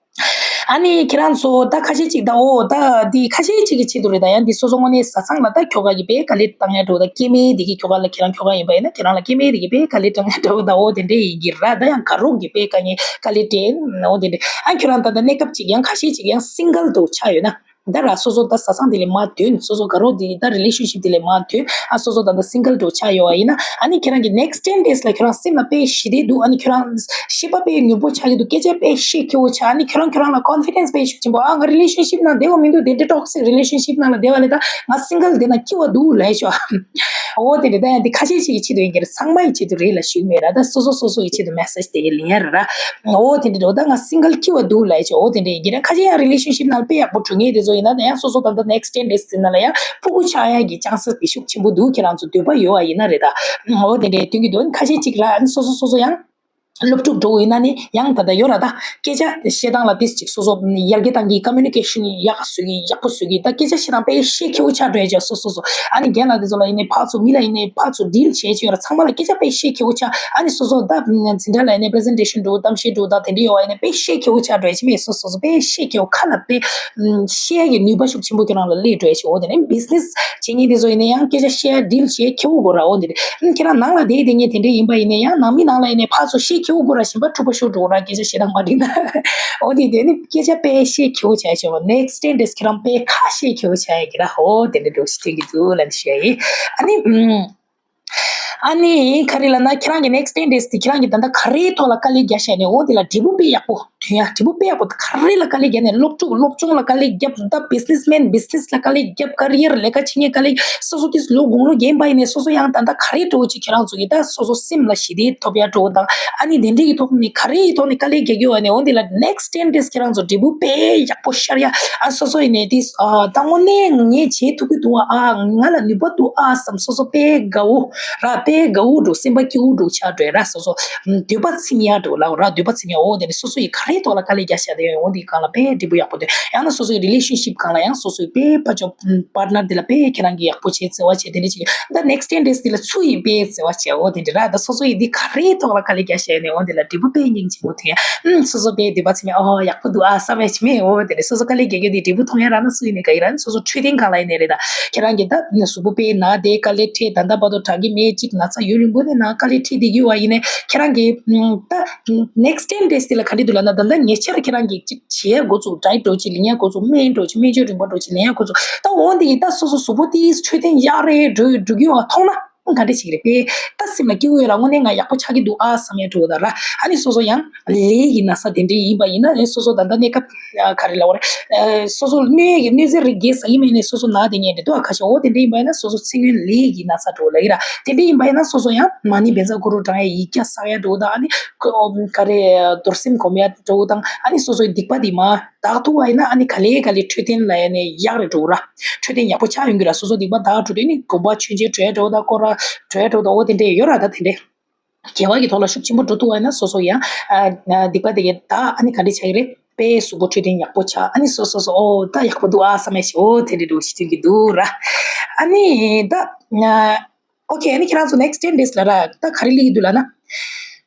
ཨ་ནི་ཁྱེད་རང་ཚོ་ད་ཁ་ཤས་ཅིག་ད་འོ་ད་འདི་ཁ་ཤས་ཅིག་གི་ཆེད་དུ་རེད། ད་ཡང་འདི་སོ་སོ་དངོས་གནས་བཟའ་ཚང་ལ་ད་ཁྱོ་ག་གི་དཔེ་དཀའ་ལས་བཏང་ཡ་འདྲ་བོ་ད་སྐྱེ་དམན་འདི་གི་ཁྱོ་ག་ལ་ཁྱེད་རང་ཁྱོ་ག་ཡིན་པ་ཡིན་ན་ཁྱེད་རང་ལ་སྐྱེ་དམན་འདི་གི་དཔེ་དཀའ་ལས་བཏང་ཡ་འདྲ་བོ་ད་འོ་དེ་འདྲས་ཡིན་གྱི་ར། ད་ཡང་དགའ་རོགས་ཀྱི་དཔེ་དཀའ་ངལ་དཀའ་ལས་སྤྲད་འོ་དེ་འདྲས། ཨ་ཁྱོད་རང་ད་ལྟ་གནས་སྐབས་ཅིག་ཡང་ཁ་ཤས་ཅིག་ཡང་single འདྲ་བོ་ཆགས་ཡོད་ན། ད་ར་སོ་སོ་ད་བཟའ་ཚང་དེ་ལས་མར་ཐོན། སོ་སོ་དགའ་རོགས་དེ་ད་relationship དེ་ལས་མར་ཐོན། ཨ་སོ་སོ་ད་ལྟ་single འདྲ་བོ་ཆགས་ཡོད་པ་ཡིན་ན་ཨ་ནི་ཁྱེད་རང་གི་next ten days ལ་ཁྱོད་རང་སེམས་ལ་དཔེ་ཞི་བདེ་འདུག་ཨ་ནི་ཁྱོད་རང་ཤེས་པ་དཔེ་མྱུར་པོ་ཆགས་ཀྱི་འདུག་སྐད་ཆ་དཔེ་བཤད་སྐྱོ་བོ་ཆགས། ཨ་ནི་ཁྱོད་རང་ཁྱོད་རང་ལ་confidence དཔེ་ཤུགས་ཆེན་པོ། ཨ་ང་relationship ནང་བསྡད་པ་མི་འདུག་དེ་འདྲ་toxic relationship ནང་ལ་བསྡད་པ་ལས་ད་ང་single དེ་ན་སྐྱིད་པ་འདུག་ལབ་ཤོག་འོ་དེ་འདྲ་ད་ཡང་དེ་ཁ་ཤས་ཤིག་གི་ཆེད་དུ་ཡིན་གྱི་རེད། ཚང་མ་ཡི་ཆེད་དུ་རེད་ལབ་ཞུ་གི་མེད་ར། ད་སོ་སོ་སོ་སོ་ཡི་ཆེད་དུ་message དེ་ག་ལེན་ཡ་རེད་ར། འོ་དེ་འདྲ་འདྲ་བོ་ད་ང་single སྐྱིད་པ་འདུག་ལབ་ཤོག་འོ་དེ་འདྲ་ཡིན་གྱི་རེད། ཁ་ཤས་ཡང་relationship ནང་དཔེ་ཡག་པོ་འགྲོ་མཁན་དེ་ཚོ། ཚོ་ཡིན་ན་ཡང་སོ་སོ་ད་ལྟ་next ten days ཟེར་ན་ལ་ཡང་ཕྲུ་གུ་ཆགས་ཡག་གི་ཅང་སི་དེ་ཤུགས་ཆེན་པོ་འདུག་ཁྱེད་རང་ཚོ་འདོད་པ་ཡོད་པ་ཡིན་ན་རེད་ད། འོ་དེ་འདྲའི་སྟོན་གྱི་འདུག་ཁ་ཤས་ཅིག་ལ་ཨ་ནི་སོ་སོ་སོ་སོ་ཡང་སློབ་ཕྲུག་འགྲོ་ཡིན་ན་ནི་ཡང་ད་ལྟ་ཡོད་ར་ད། སྐད་ཆ་བཤད་སྟངས་ལ་ཏིས་ཅིག་སོ་སོ་ཡར་རྒྱས་བཏང་གི་communication་ཡག་བཟོ་གི་ཡག་པོ་བཟོ་གི་ད་སྐད་ཆ་བཤད་སྟངས་དཔེ་ཤེས་ཁེའུ་ཆགས་འགྲོ་ཡ་ཅག་སོ་སོ་སོ། ཨ་ནི་རྒན་ལགས་དེ་ཚོ་ལ་ཡིན་ནའི་ཕར་ཚུར་མི་ལ་ཡིན་ནའི་ཕར་ཚུར་deal་བྱེད་ཀྱི་ཡོད་ར་ཚང་མ་ལ་སྐད་ཆ་དཔེ་ཤེས་ཁེའུ་ཆགས། ཨ་ནི་སོ་སོ་ད་འཛིན་གྲྭ་ལ་ཡིན་ནའི་presentation་འགྲོ་གཏམ་བཤད་འགྲོ་ད་དེ་འདྲ་ཡོད་པ་ཡིན་ནའི་དཔེ་ཤེས་ཁེའུ་ཆགས་འགྲོ་ཡ་ཅི་མེད་སོ་སོ་སོ་དཔེ་ཤེས་ཁེའུ་ཁ་ལ་དཔེ་བཤད་ཀྱི་ནུས་པ་ཤུགས་ཆེན་པོ་ཁྱོད་རང་ལ་སླེབས་འགྲོ་ཡ་ཅིག་འོ་དེ་ནས་business་བྱེད་མཁན་དེ་ཚོ་ཡིན་ན་ཡང་སྐད་ཆ་བཤད་deal་བྱེད་ཁེའུ་དགོས་ར་འོ་དེ་རེད། ཁྱེད་རང་ནང་ལ་བསྡད་བསྡད་མཁན་དེ་འདྲས་ཡིན་པ་ཡིན་ན་ཡང་ནང་མི་ནང་ལ་ཡིན་ནའི་ཕར་ཚུར་བཤད་ཁེའུ་དགོས་ར་གཞན་པ་འཁྲུག་པ་ཤོར་འགྲོ་ར་སྐད་ཆ་བཤད་སྟངས་མ་འགྲིག་ན། འོ་དེ་དེ་ནི་སྐད་ཆ་དཔེ་བཤད་ཁེའུ་ཆགས་ཡ་ཆེ་བ་next ten days་ཁྱེད་རང་དཔེ་ཁ་བཤད་ཁེའུ་ཆགས་ཡ་གི་ར་འོ་དེ་འདྲས་འགྲོ་ཞིག་ཐོན་གྱི་འདུག་ལབ་ནས་བཤད་ཡིན། ཨ་ནི་ཨུམ། ཨ་ནི་ག་རེ་ལབ་ན་ཁྱེད་རང་གི་next ten days་དེ་ཁྱེད་རང་གི་ད་ལྟ་ག་རེའི་ཐོག་ལ་དཀའ་ལས་རྒྱག་བཞག་ནས་འོ་དེ་ལ་འབྲས་བུ་དཔེ་ཡག་པོ་ཐོན་ཡ། འབྲས་བུ་དཔེ་ཡག་པོ་ག་རེ་ལ་དཀའ་ལས་རྒྱག་ནས་སློབ་ཕྲུག་སློབ་སྦྱོང་ལ་དཀའ་ལས་རྒྱབ་ད་businessman business་ལ་དཀའ་ལས་རྒྱབ་career་ལས་ཀ་བྱེད་མཁན་དཀའ་ལས་སོ་སོ་དེ་ལོ་དགུང་ལོ་རྒན་པ་ཡིན་ནས་སོ་སོ་ཡང་ད་ལྟ་ག་རེ་འགྲོ་ཅིག་ཁྱེད་རང་ཚོ་གི་ད་སོ་སོ་སེམས་ལ་ཞི་བདེ་ཐོབ་ཡ་འགྲོ་དང་ཨ་ནི་དེ་འདྲའི་གི་ཐོག་ནས་ག་རེའི་ཐོག་ནས་དཀའ་ལས་རྒྱག་གི་ཡོད་ནས་འོ་དེ་ལ་next ten days་ཁྱེད་རང་ཚོ་འབྲས་བུ་དཔེ་ཡག་པོ་ཤར་ཡ་ཨ་སོ་སོ་ཡིན་ནས་དེ་ད་དངོས་གནས་ངས་བྱེད་ཐུབ་ཀྱི་འདུག་ཨ། ང་ལ་ནུས་པ་འདུག་ཨ་བསམ་སོ་སོ་དཔེ་དགའ་བོ་ར་དཔེ་དགའ་བོ་འགྲོ་སེམས་པ་སྐྱིད་པོ་འགྲོ་ཆགས་འགྲོ་ར་སོ་སོ་འདོད་པ་ཚིམ་ཡ་འགྲོ་ལ་ར་འདོད་པ་ཚིམ་ཡ་འོ་དེ་ནས་སོ་སོ་ཡི་ག་རེའི་ཐོག་ལ་དཀའ་ལས་རྒྱག་བཞག་དེ་ཡོད་འོ་དེའི་སྒང་ལ་དཔེ་འབྲས་བུ་ཡག་པོ་འདོད་ཡང་ན་སོ་སོ་ཡི་relationship་སྒང་ལ་ཡང་སོ་སོ་ཡི་དཔེ་ཕ་ཆོ་partner་དེ་ལ་དཔེ་ཁྱེད་རང་གི་ཡག་པོ་བྱེད་བརྩེ་བ་བྱེད་དེ་འདྲ་བྱེད་ད་next ten days་དེ་ལ་ཚུ་ཡི་དཔེ་བརྩེ་བ་བྱེད་འོ་དེ་འདྲ་ར་ད་སོ་སོ་ཡི་འདི་ག་རེའི་ཐོག་ལ་དཀའ་ལས་རྒྱག་བཞག་ནས་འོ་དེ་ལ་འབྲས་བུ་དཔེ་སྙིང་རྗེ་མོ་ཐོན་ཡ། ཨུམ། སོ་སོ་དཔེ་འདོད་པ་ཚིམ་ཡ། ཨོ་ཡག་པོ་འདུག་ཨ་བསམ་ཡ་ཅི་མེད། འོ་དེ་རེད། སོ་སོ་དཀའ་ལས་རྒྱག་རྒྱུ་དེ་འབྲས་བུ་མཐོང་ཡ་རག་ན་སུ་ཡིན་ནའི་ག་ཡིན་ར་ནི་སོ་སོ་འཕྲོད་བསྟེན་སྒང་ལ་ཡིན་ནའི་རེད་ད། ཁྱེད་རང་གི་ད་གཟུགས་པོ་དཔེ་ན་དེ་དཀའ་ལས་འཕྲད་ད་ལྟ་བར་དུ་དྲག་གི་མེད་ཅིག་ན་ཚ་ཡུན་རིང་པོ་ནས་ན་དཀའ་ལས་འཕྲད་བསྡད་ཀྱི་ཡོད་པ་ཡིན་ནའི་ཁྱེད་རང་གི་ད་next ten days་དེ་ལ་ག་འདྲ་འདུག་ལབ་ན་ད་ལྟ་ཉེ་ཆར་ཁྱེད་རང་གི་ཅིག་བྱེད་ཡ་འགོ་བཙུགས་diet་འགྲོ་ཅིག་ལེན་ཡ་འགོ་བཙུགས་སྨན་འགྲོ་ཅིག་སྨན་བཅོས་རིམ་པ་འགྲོ་ཅིག་ལེན་ཡ་འགོ་བཙུགས་ད་འོ་འདི་ཡིན་ད་སོ་སོ་གཟུགས་པོ་དེ་འཕྲོད་བསྟེན་ཡག་རེད་འགྲོ་འགྲོ་གི་ཡོད་པ་མཐོང་ན། ག་འདྲ་ཞིག་རེད་པས། ད་སེམས་ལ་སྐྱིད་པོ་ཡོད་ར་དངོས་གནས་ང་ཡག་པོ་ཆགས་ཀྱི་འདུག་ཨ་བསམ་ཡ་འགྲོ་ད་ར། ཨ་ནི་སོ་སོ་ཡང་ལས་ཀྱི་ན་ཚ་དེ་འདྲའི་ཡིན་པ་ཡིན་ན་ཨེ་སོ་སོ་ད་ལྟ་གནས་སྐབས་ག་རེ་ལབ་དགོས་རེད། སོ་སོ་གནོད་ཀྱི་གནོད་འཚེ་རིགས་རྒྱས་ས་ཡིན་མིན་ནས་སོ་སོ་ན་དེ་ངན་རེད་འདུག་ཨ་ཁ་ཤས་འོ་དེ་འདྲ་ཡིན་པ་ཡིན་ན་སོ་སོ་ཚེ་སྔོན་ལས་ཀྱི་ན་ཚ་འགྲོ་ལབ་ཡི་ར། དེ་འདྲ་ཡིན་པ་ཡིན་ན་སོ་སོ་ཡང་མ་ཎི་བཛྲ་གུ་རུ་བགྲང་ཡ་ཡིག་བརྒྱ་བསགས་ཡ་འགྲོ་ད་ཨ་ནི་ག་རེ་རྡོར་སེམས་སྒོམ་ཡ་འགྲོ་དང་ཨ་ནི་སོ་སོའི་སྡིག་པ་དེ་མ། བདག་ཐུབ་པ་ཡིན་ན་ཨ་ནི་ག་ལེ་ག་ལེ་འཕྲོད་བསྟེན་ལ་ཡ་ནས་ཡག་རེ་འགྲོ་ར། འཕྲོད་བསྟེན་ཡག་པོ་ཆགས་ཡོང་གི་ར་སོ་སོ་སྡིག་པ་བདག་འགྲོ་དུས་ནི་དགོན་པ་མཆོད་མཇལ་འགྲོ་ཡ་འགྲོ་ད་སྐོར་ར་འགྲོ་ཡ་འགྲོ་ད་འོ་དེ་འདྲས་ཡོད་ར་ད་དེ་འདྲས། དགེ་བ་གི་ཐོག་ལ་ཤུགས་ཆེན་པོ་འགྲོ་ཐུབ་པ་ཡིན་ན་སོ་སོ་ཡང་ཨ་སྡིག་པ་དེ་གའི་ད་ཨ་ནི་ག་འདྲས་ཆགས་ཀྱི་རེད་དཔེ་གཟུགས་པོ་འཕྲོད་བསྟེན་ཡག་པོ་ཆགས་ཨ་ནི་སོ་སོ་སོ་ཨོ་ད་ཡག་པོ་འདུག་ཨ་བསམ་ཡ་ཞིག་ཨོ་དེ་འདྲས་འགྲོ་ཞིག་ཐོན་གྱི་འདུག་ར། ཨ་ནི་ད། ཨོ་ཁེ། ཨ་ནི་ཁྱེད་རང་ཚོ་next ten days་ལ་ར་ད་ག་རེ་ལི་ཡི་འདུག་ལ་ན།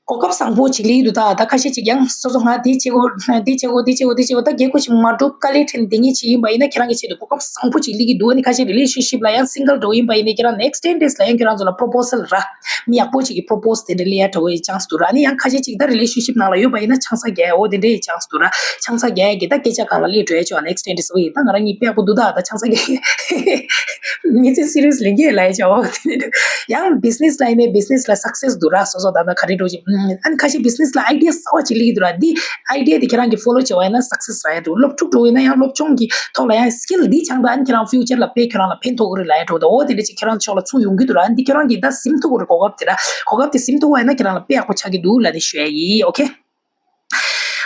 གོ་སྐབས་བཟང་པོ་ཅིག་ལི་ཡི་འདུག་ད་ད་ཁ་ཤས་ཅིག་ཡང་སོ་སོ་ང་འདི་བྱེད་གོ་འདི་བྱེད་གོ་འདི་བྱེད་གོ་ད་རྒྱལ་ཁོ་ཞིག་མ་འགྲོ་དཀའ་ལས་འཕྲད་འདི་ངེད་ཅིག་ཡིན་པ་ཡིན་ན་ཁྱེད་རང་གི་ཆེད་དུ་གོ་སྐབས་བཟང་པོ་ཅིག་ལི་ཡི་འདུག་ཨ་ནི་ཁ་ཤས་relationship་ལ་ཡང་single་འགྲོ་ཡིན་པ་ཡིན་ན་ཁྱེད་རང་next ten days་ལ་ཡང་ཁྱེད་རང་ཚོ་ལ་proposal་ར་མི་ཡག་པོ་ཅིག་གི་propose་དེ་འདྲ་ལི་ཡ་འགྲོ་བའི་chance་འདུག་ར། ཨ་ནི་ཡང་ཁ་ཤས་ཅིག་ད་relationship་ནང་ལ་ཡོད་པ་ཡིན་ན་ཆང་ས་རྒྱག་ཡ་འོ་དེ་འདྲའི་chance་འདུག་ར། ཆང་ས་རྒྱག་ཡ་གི་ད་སྐད་ཆ་སྒང་ལ་ལི་འགྲོ་ཡ་ཆོག་next ten days་འོ་ཡིན་ད་ང་རང་གཉིས་དཔེ་ཡག་པོ་འདུག་ད་ད་ཆང་ས་རྒྱག་ཡ། ངེད་ཚོས་serious་ལེན་གྱི་ལ་ཡ་ཆོག་འོ་དེ་འདྲ་འདུག་ཡང་business་ལ་ཡིན་ནའི་business་ལ་success་འདུག་ར། སོ་སོ་ད་ད་ག་རེ་འགྲོ་ཅིག་ཨ་ནི་ཁ་ཤས་business་ལ་idea་གསར་བ་ཅིག་ལི་འདུག་ར། འདི་idea་དེ་ཁྱེད་རང་གིས་follow་བྱས་པ་ཡིན་ན་success་རག་ཡ་འདུག་སློབ་ཕྲུག་འགྲོ་ཡིན་ན་ཡང་སློབ་སྦྱོང་གི་ཐོག་ལ་ཡང་skill་འདི་སྦྱངས་ད་ཨ་ནི་ཁྱེད་རང་future་ལ་དཔེ་ཁྱེད་རང་ལ་ཕན་ཐོགས་ཀྱི་རེད་ལབ་ཡ་འགྲོ་ད་འོ་དེ་འདྲ་ཅིག་ཁྱེད་རང་ཕྱོགས་ལ་ཚུར་ཡོང་གི་འདུག་ར། ཨ་ནི་འདི་ཁྱེད་རང་གིས་ད་ཟིན་ཐུབ་ཀྱི་རེད་གོ་སྐབས་དེ་ར། གོ་སྐབས་དེ་ཟིན་ཐུབ་པ་ཡིན་ན་ཁྱེད་རང་ལ་དཔེ་ཡག་པོ་ཆགས་ཀྱི་འདུག་ལབ་ནས་ཞུ་ཡ་ཡིན། ཨོ་ཁེ།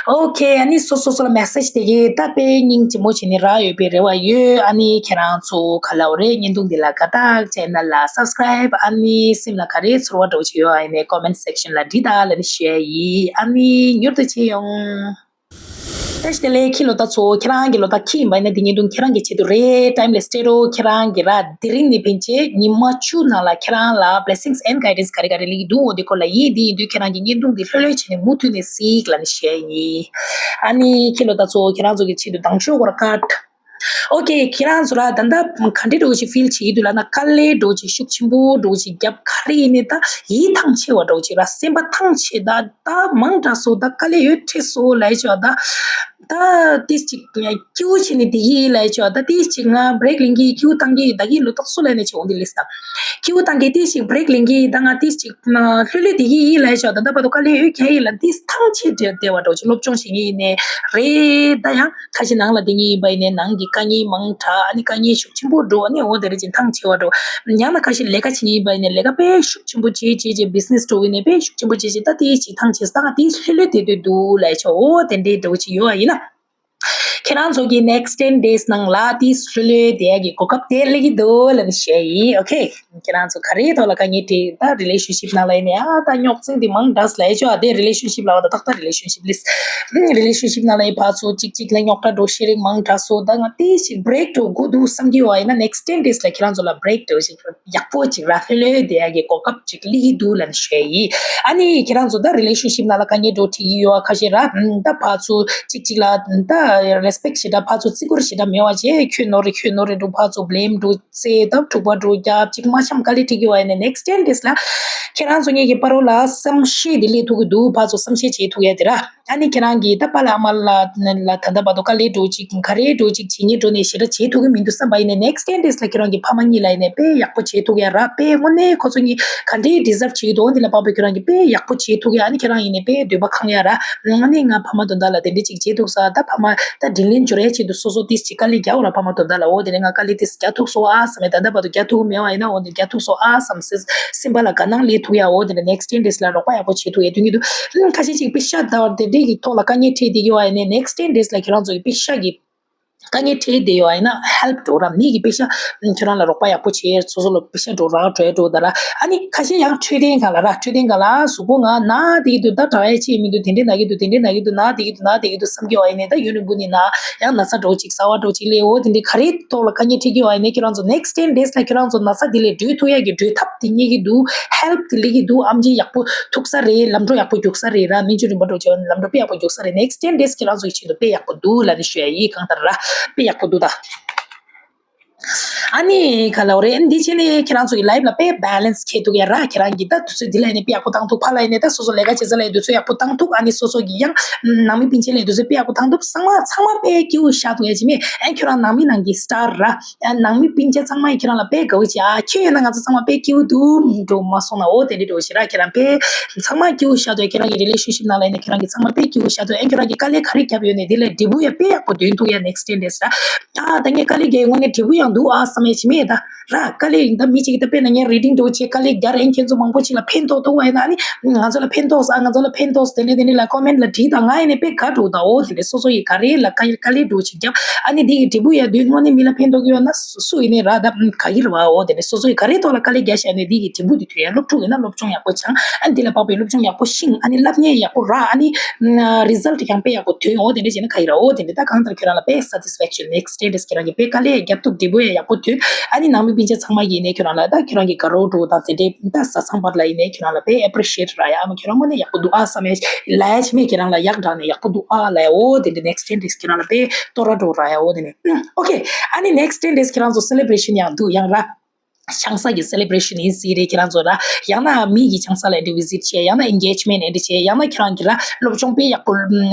ཨོ་ཁེ། ཨ་ནི་སོ་སོ་སོ་ལ་message་དེ་གའི་ད་དཔེ་སྙིང་རྗེ་མོ་བྱས་ནས་རག་ཡོད་པའི་རེ་བ་ཡོད། ཨ་ནི་ཁྱེད་རང་ཚོ་ག་ལབ་རེད། བརྙན་ཐུང་འདི་ལ་དགའ་རྟགས། channel་ལ་subscribe། ཨ་ནི་སེམས་ལ་ག་རེ་ཚོར་བ་འདྲ་བོ་ཅིག་ཡོད་ཨ་ཡིན་ནའི་comment section་ལ་འབྲི་དང་ལབ་ནས་ཞུ་ཡ་ཡིན། ཨ་ནི་མྱུར་དུ་མཇལ་ཡོང་། བཀྲ་ཤིས་བདེ་ལེགས། ཁྱི་ལོ་ད་ཚོ་ཁྱེད་རང་གི་ལོ་ད་ཁྱི་ཡིན་པ་ཡིན་ན་འདི་བརྙན་ཐུང་ཁྱེད་རང་གི་ཆེད་དུ་རེད། timeless་སྤྲད་རོགས། ཁྱེད་རང་གི་ར་དེ་རིང་ནས་ཕན་ཆད་ཉི་མ་བཅུ་ནང་ལ་ཁྱེད་རང་ལ་blessings and guidance་ག་རེ་ག་རེ་ལིག་འདུག་འོ་འདི་སྐོར་ལ་ཡིན། འདི་ཡིན་དུས་ཁྱེད་རང་གི་བརྙན་ཐུང་འདི་ལྷོད་ལྷོད་བྱས་ནས་མུ་མཐུད་ནས་གཟིགས་ལབ་ནས་བཤད་ཡིན། ཨ་ནི་ཁྱི་ལོ་ད་ཚོ་ཁྱེད་རང་ཚོ་གི་ཆེད་དུ་དང་ཤོག་གོར་ཀ་ཨོ་ཁེ། ཁྱེད་རང་ཚོ་ལ་ད་ལྟ་ག་འདྲ་འདྲ་བོ་ཞིག་feel་བྱེད་ཀྱི་འདུག་ལབ་ན་དཀའ་ལས་འདྲ་བོ་ཞིག་ཤུགས་ཆེན་པོ་འདྲ་བོ་ཞིག་བརྒྱབ་ག་རེ་ཡིན་ནའི་ད་ཡིད་ཐང་ཆད་པ་འདྲ་བོ་ཞིག་ར་སེམས་པ་ཐང་ཆད་ད་ད་མང་དྲགས་སོང་ད་དཀའ་ལས་ཡོད་འཕྲད་སོང་ལབ་ཡ་ཆོག་ད་ད་ཏིས་ཅིག་སྐྱིད་པོ་བྱས་ནས་བསྡད་ཀྱི་ལབ་ཡ་ཆོག་ད་ཏིས་ཅིག་ང་break་ལེན་གྱི་སྐྱིད་པོ་བཏང་གི་ད་གི་ལོ་ཏོག་སུ་ལ་ནས་ཆེ་འོང་དེ་ལས་ད་སྐྱིད་པོ་བཏང་གི་ཏིས་ཅིག་break་ལེན་གྱི་ད་ང་ཏིས་ཅིག་ལྷོད་ལྷོད་བསྡད་ཀྱི་ལབ་ཡ་ཆོག་ད་ད་བར་དུ་དཀའ་ལས་ཡོད་ཁྱད་ཡིན་ལ་ཏིས་ཐང་ཆད་བསྡད་བསྡད་པ་འདྲ་བོ་ཅིག་སློབ་སྦྱོང་བྱེད་མཁན་ཡིན་ནའི་རེད་ད་ཡང་། ཁ་ཤས་ནང་ལ་བསྡད་མཁན་ཡིན་པ་ཡིན་ནའི་ནང་གི་དཀའ་ངལ་མང་དྲགས་ཨ་ནི་དཀའ་ངལ་ཤུགས་ཆེན་པོ་འགྲོ་ཨ་ནི་འོ་དེ་རེད་ཅིག་ཐང་ཆད་པ་འགྲོ། ཡང་ན་ཁ་ཤས་ལས་ཀ་བྱེད་མཁན་ཡིན་པ་ཡིན་ནའི་ལས་ཀ་དཔེ་ཤུགས་ཆེན་པོ་བྱེད་བྱེད་བྱེད་business་འགྲོ་གི་ནས་དཔེ་ཤུགས་ཆེན་པོ་བྱེད་བྱེད་ད་དེ་ཅིག་ཐང་ཆད་ས་ད་ང་དེ་ལྷོད་ལྷོད་བསྡད་སྡོད་འདུག་ལབ་ཡ་ཆོག་འོ་དེ་འདྲའི་འདྲ་བོ་ཅིག་ཡོད་ཨ་ཡིན་ན། ཁྱེད་རང་ཚོ་གི་next ten days ནང་ལ་དེ་ལྷོད་ལྷོད་བསྡད་ཡག་གི་གོ་སྐབས་དེ་སླེབས་ཀྱི་འདུག་ལབ་ནས་བཤད་ཡིན། ཨོ་ཁེ། ཁྱེད་རང་ཚོ་ག་རེའི་ཐོག་ལ་དཀའ་ངལ་འཕྲད། ད་relationship ནང་ལ་ཡིན་ནའི་ཨ་ད་རྙོག་འཛིང་འདི་མང་དྲགས་ལབ་ཡ་ཅོ། ཨ་དེ་relationship ལབ་པ་ད་ཏག་ཏག་relationship ལབ། relationship ནང་ལ་ཡིན་ཕར་ཚུར་གཅིག་གཅིག་ལ་རྙོག་དྲ་འགྲོ་ཤེས་རིགས་མང་དྲགས་སོང་། ད་ང་དེ་ཞིག་break འགྲོ་དགོས་འདུག་བསམ་གྱི་ཡོད་ཡིན་ན་next ten days ལ་ཁྱེད་རང་ཚོ་ལ་break འགྲོ་ཞིག་ཡག་པོ་ཅིག་ར་ལྷོད་ལྷོད་བསྡད་ཡག་གི་གོ་སྐབས་ཅིག་སླེབས་ཀྱི་འདུག་ལབ་ནས་བཤད་ཡིན། ཨ་ནི་ཁྱེད་རང་ཚོ་ད་relationship ནང་ལ་དཀའ་ངལ་འགྲོ་འཕྲད་ཀྱི་ཡོད་ཁ་ཤས་ར། ད་ཕར་ཚུར་གཅིག་གཅིག་ལ་ད་respect ཞེ་དྲག་ཕར་ཚུར་བརྩི་བཀུར་ཞེ་དྲག་མེད་པ་བྱས། ཁྱོད་ནོར་རེད་ཁྱོད་ནོར་རེད་འགྲོ་ཕར་ཚུར་blame འགྲོ་རྩེ་ད་འཁྲུག་པ་འགྲོ་རྒྱབ་ཅིག་མ་འཆམ་དཀའ་ལས་འཕྲད་ཀྱི་ཡོད་ཡིན་ན་next ten days ལ་ཁྱེད་རང་ཚོ་གཉིས་ཀྱི་བར་ལ་བསམ་ཤེས་འདི་སླེབས་ཐུབ་ཀྱི་འདུག་ཕར་ཚུར་བསམ་ཤེས་བྱེད་ཐུབ་ཡ་དེ་ར། ཨ་ནི་ཁྱེད་རང་གིས་ད་པཱ་ལགས་ཨ་མ་ལགས་ལ་ད་ལྟ་བར་དུ་དཀའ་ལས་འགྲོ་ཅིག་ག་རེ་འགྲོ་ཅིག་བྱེད་ཉེས་འགྲོ་ནས་ཞེ་དྲག་བྱེད་ཐུབ་ཀྱི་མི་འདུག་བསམ་པ་ཡིན་ནའི་next ten days ལ་ཁྱེད་རང་གི་ཕ་མ་གཉིས་ལ་ཡིན་ནའི་དཔེ་ཡག་པོ་བྱེད་ཐུབ་ཡ་ར། དཔེ་དངོས་གནས་ཁོ་ཚོ་གཉིས་ག་འདྲའི་deserve བྱེད་ཀྱི་འདུག་འོ་འདི་ལ་དཔག་པའི་ཁྱེད་རང་གིས་དཔེ་ཡག་པོ་བྱེད་ཐུབ་ཡ། ཨ་ནི་ཁྱེད་རང་ཡིན་ནའི་དཔེ་འདོད་པ་ཁེངས་ཡ་ར། ཨ་ནི་ང་ཕ་མ་དོན་དག་ལ་དེ་འདྲ་ཅིག་བྱེད་ཐུབ་ས། ད་ཕ་མ་ད་དྲིན་ལན་འཇལ་ཡ་ཆེད་དུ་སོ་སོ་ཏིས་ཅིག་དཀའ་ལས་རྒྱག་འོ་ར། ཕ་མ་དོན་དག་ལ་འོ་དེ་ནས་ང་དཀའ་ལས་ཏིས་རྒྱག་ཐུབ་སོང་ཨ་བསམ་མེད། ད་ལྟ་བར་དུ་རྒྱག་ཐུབ་མེད་པ་ཡིན་ན་འོ་འདི་རྒྱག་ཐུབ་སོང་ཨ་བསམ་སེ་སེམས་པ་ལ་དགའ་སྣང་སླེབས་ཐུབ་ཡ། འོ་དེ་ནས་next ten days ལ་རོགས་པ་ཡག་པོ་བྱེད་ཐུབ་ཡ་དོན་གྱི་འདུག་ཁ་ཤས་ཅིག་པེ་ཤ་ད་བར་དེ་འདྲས་ཀྱི་ཐོག་ལ་དཀའ་ངལ་འཕྲད་བསྡད་ཀྱི་ཡོད་པ་ཡིན་ནའི་next ten days ལ་ཁྱེད་རང་ཚོ་གི་པེ་ཤ་གི་དཀའ་ངལ་འཕྲད་བསྡད་ཡོད་པ་ཡིན་ན་help འགྲོ་ར། མི་གི་པེ་ཤ་ཁྱོད་རང་ལ་རོགས་པ་ཡག་པོ་བྱེད། སོ་སོ་ལ་པེ་ཤ་འགྲོ་རག་འགྲོ་ཡ་འགྲོ་ད་ར། ཨ་ནི་ཁ་ཤས་ཡང་འཕྲོད་བསྟེན་སྒང་ལ་ར། འཕྲོད་བསྟེན་སྒང་ལ་གཟུགས་པོ་ང་ན་བསྡད་ཀྱི་འདུག་ད་དྲག་ཡ་ཅི་མི་འདུག་དེ་འདྲས་ན་གི་འདུག་དེ་འདྲས་ན་གི་འདུག་ན་བསྡད་ཀྱི་འདུག་ན་བསྡད་ཀྱི་འདུག་བསམ་གྱི་ཡོད་པ་ཡིན་ནའི་ད་ཡུན་རིང་པོ་ནས་ན་ཡང་ན་ཚ་འདྲ་བོ་ཅིག་གསར་པ་འདྲ་བོ་ཅིག་སླེབས། འོ་དེ་འདྲས་ག་རེ་ཐོག་ལ་དཀའ་ངལ་འཕྲད་ཀྱི་ཡོད་པ་ཡིན་ནའི་ཁྱེད་རང་ཚོ་next ten days ལ་ཁྱེད་རང་ཚོ་ན་ཚ་དེ་ལས་སྒྲོལ་ཐུབ་ཡ་གི་སྒྲོལ་ཐབས་དེ་རྙེད་ཀྱི་འདུག help དེ་སླེབས་ཀྱི་འདུག་ཨེམ་ཆི་ཡག་པོ་ཐུག་ས་རེད། ལམ་འགྲོ་ཡག་པོ་རྒྱུག་ས་རེད་ར། སྨན་བཅོས་རིམ་པ་འགྲོ་བྱས་ལམ་འགྲོ་དཔེ་ཡག་པོ་རྒྱུག་ས་རེད། next ten days ཁྱེད་རང་ཚོ་གི་ཆེད་དུ་དཔེ་ཡག་པོ་འདུག་ལབ་ནས་ཞུ་ཡ་ཡིན། གང་ལྟར་ར་དཔེ་ཡག་པོ་འདུག་ད། ཨ་ནི་ག་ལབ་དགོས་རེད། འདི་བྱས་ནས་ཁྱེད་རང་ཚོ་གི་life ལ་དཔེ་balance འཁྱེར་ཐུབ་ཡ་ར། ཁྱེད་རང་གི་ད་དུས་ཚོད་འདི་ལ་ཡིན་ནའི་དཔེ་ཡག་པོ་བཏང་ཐུབ། ཕར་ལ་ཡིན་ནའི་ད་སོ་སོ་ལས་ཀ་བྱེད་ས་ལ་ཡིན་དུས་ཚོད་ཡག་པོ་བཏང་ཐུབ། ཨ་ནི་སོ་སོ་གི་ཡང་ནང་མི་སྤུན་མཆེད་ལ་ཡིན་དུས་ཚོད་དཔེ་ཡག་པོ་བཏང་ཐུབ། ཚང་མ་ཚང་མ་དཔེ་སྐྱིད་པོ་ཤར་ཐུབ་ཡ་ཅིག་མེད། ཨ་ཁྱོད་རང་ནང་མི་ནང་གི་star ར། ཨ་ནང་མི་སྤུན་མཆེད་ཚང་མ་ཡིས་ཁྱེད་རང་ལ་དཔེ་དགའ་བོ་བྱེད། ཨ་ཁྱོད་ཡིན་ན་ང་ཚོ་ཚང་མ་དཔེ་སྐྱིད་པོ་འདུག་འགྲོ་མ་སོང་ན། འོ་དེ་འདྲས་འགྲོ་ཞིག་ར། ཁྱེད་རང་དཔེ་ཚང་མ་སྐྱིད་པོ་ཤར་ཐུབ་ཡ། ཁྱེད་རང་གི་relationship ནང་ལ་ཡིན་ན་ཁྱེད་རང་གི་ཚང་མ་དཔེ་སྐྱིད་པོ་ཤར་ཐུབ་ཡ། ཨ་ཁྱོད་རང་གི་དཀའ་ལས་ག་རེ་བརྒྱབ་ཡོད་ནའི་དེ་ལས་འབྲས་བུ་ཡ་དཔེ་ཡག་པོ་ཐོན་ཐུབ་ཡ། next ten days ར། ཨ་ད་ངས་དཀའ་ལས་བརྒྱབ་ཡོད་ནའི་འབྲས་བུ་ཡང་འདུག་ཨ་བསམ་ཡ་ཅིག་མེད་ད་ར། དཀའ་ལས་ཡིན་ད་མི་གཅིག་གིས་ད་དཔེར་ན་ངས་reading འདྲ་བོ་བྱས་དཀའ་ལས་བརྒྱབ་རེད། ཁྱེད་ཚོ་མང་པོ་ཅིག་ལ་ཕན་ཐོགས་ཐུབ་པ་ཡིན་ན་ཨ་ནི་ང་ཚོ་ལ་ཕན་ཐོགས་ཨ། ང་ཚོ་ལ་ཕན་ཐོགས་དེ་འདྲས་དེ་འདྲས་ལ་comment ལ་བྲིས་དང་། ང་ཡིན་ནའི་དཔེ་དགའ་འགྲོ་ད། འོ་དེ་འདྲས་སོ་སོ་ཡིས་ག་རེ་ལ་དཀའ་དཀའ་ལས་འདྲ་བོ་ཅིག་བརྒྱབ། ཨ་ནི་འདི་གི་འབྲས་བུ་ཡ་དོན་དངོས་གནས་མི་ལ་ཕན་ཐོགས་ཀྱི་ཡོད་ན་སུ་ཡིན་ནའི་ར་ད་ག་གི་རེད་བ། འོ་དེ་འདྲས་སོ་སོ་ཡིས་ག་རེ་ཐོག་ལ་དཀའ་ལས་བརྒྱབ་བཞག་ནའི་འདི་གི་འབྲས་བུ་དེ་ཐོན་ཡ། སློབ་ཕྲུག་ཡིན་ན་སློབ་སྦྱོང་ཡག་པོ་སྦྱང་། ཨ་འདི་ལ་དཔག་པའི་སློབ་སྦྱོང་ཡག་པོ་ཤེས། ཨ་ནི་སློབ་གཉེར་ཡག་པོ་རག་ཨ་ནི་result ཡང་དཔེ་ཡག་པོ་ཐོན། འོ་དེ་འདྲས་བྱས་ན་ག་ཡི་ར། འོ་དེ་འདྲས་ད་གང་ལྟར་ཁྱོད་རང་ལ་དཔེ་satisfaction next ten days ཁྱེད་རང་གིས་དཔེ་དཀའ་ལས་བརྒྱབ་ཐུབ། འབྲས་བུ་ཡང་ཡག་པོ་ཐོན། ཨ་ནི་ནང་མི་སྤུན་མཆེད་ཚང་མ་གིས་ནས་ཁྱོད་རང་ལ་ད་ཁྱོད་རང་གི་དགའ་རོགས་འགྲོ་དང་དེ་འདྲས་ད་བཟའ་ཚང་བར་ལ་ཡིན་ནས་ཁྱོད་རང་ལ་དཔེ་appreciate རག་ཡ། ཨ་མ་ཁྱོད་རང་དངོས་གནས་ཡག་པོ་འདུག་ཨ་བསམ་ཡ་ལབ་ཡ་ཅིག་མེད། ཁྱེད་རང་ལ་ཡག་དྲག་ནས་ཡག་པོ་འདུག་ཨ་ལབ་ཡ། འོ་དེ་འདྲས་next ten days ཁྱེད་རང་ལ་དཔེ་སྟོར་ར་འགྲོ་རག་ཡ། འོ་དེ་ནས་ཨོ་ཁེ། ཨ་ནི་next ten days ཁྱེད་རང་ཚོ་celebration ཡང་འདུག་ཡང་ར། ཆང་ས་གི་celebration ཡིན་སྲིད་རེད། ཁྱེད་རང་ཚོ་ར་ཡང་ན་མི་གི་ཆང་ས་ལ་འདི་visit བྱས། ཡང་ན་engagement འདི་བྱས། ཡང་ན་ཁྱེད་རང་གི་ར་སློབ་སྦྱོང་དཔེ་ཡག་པོ་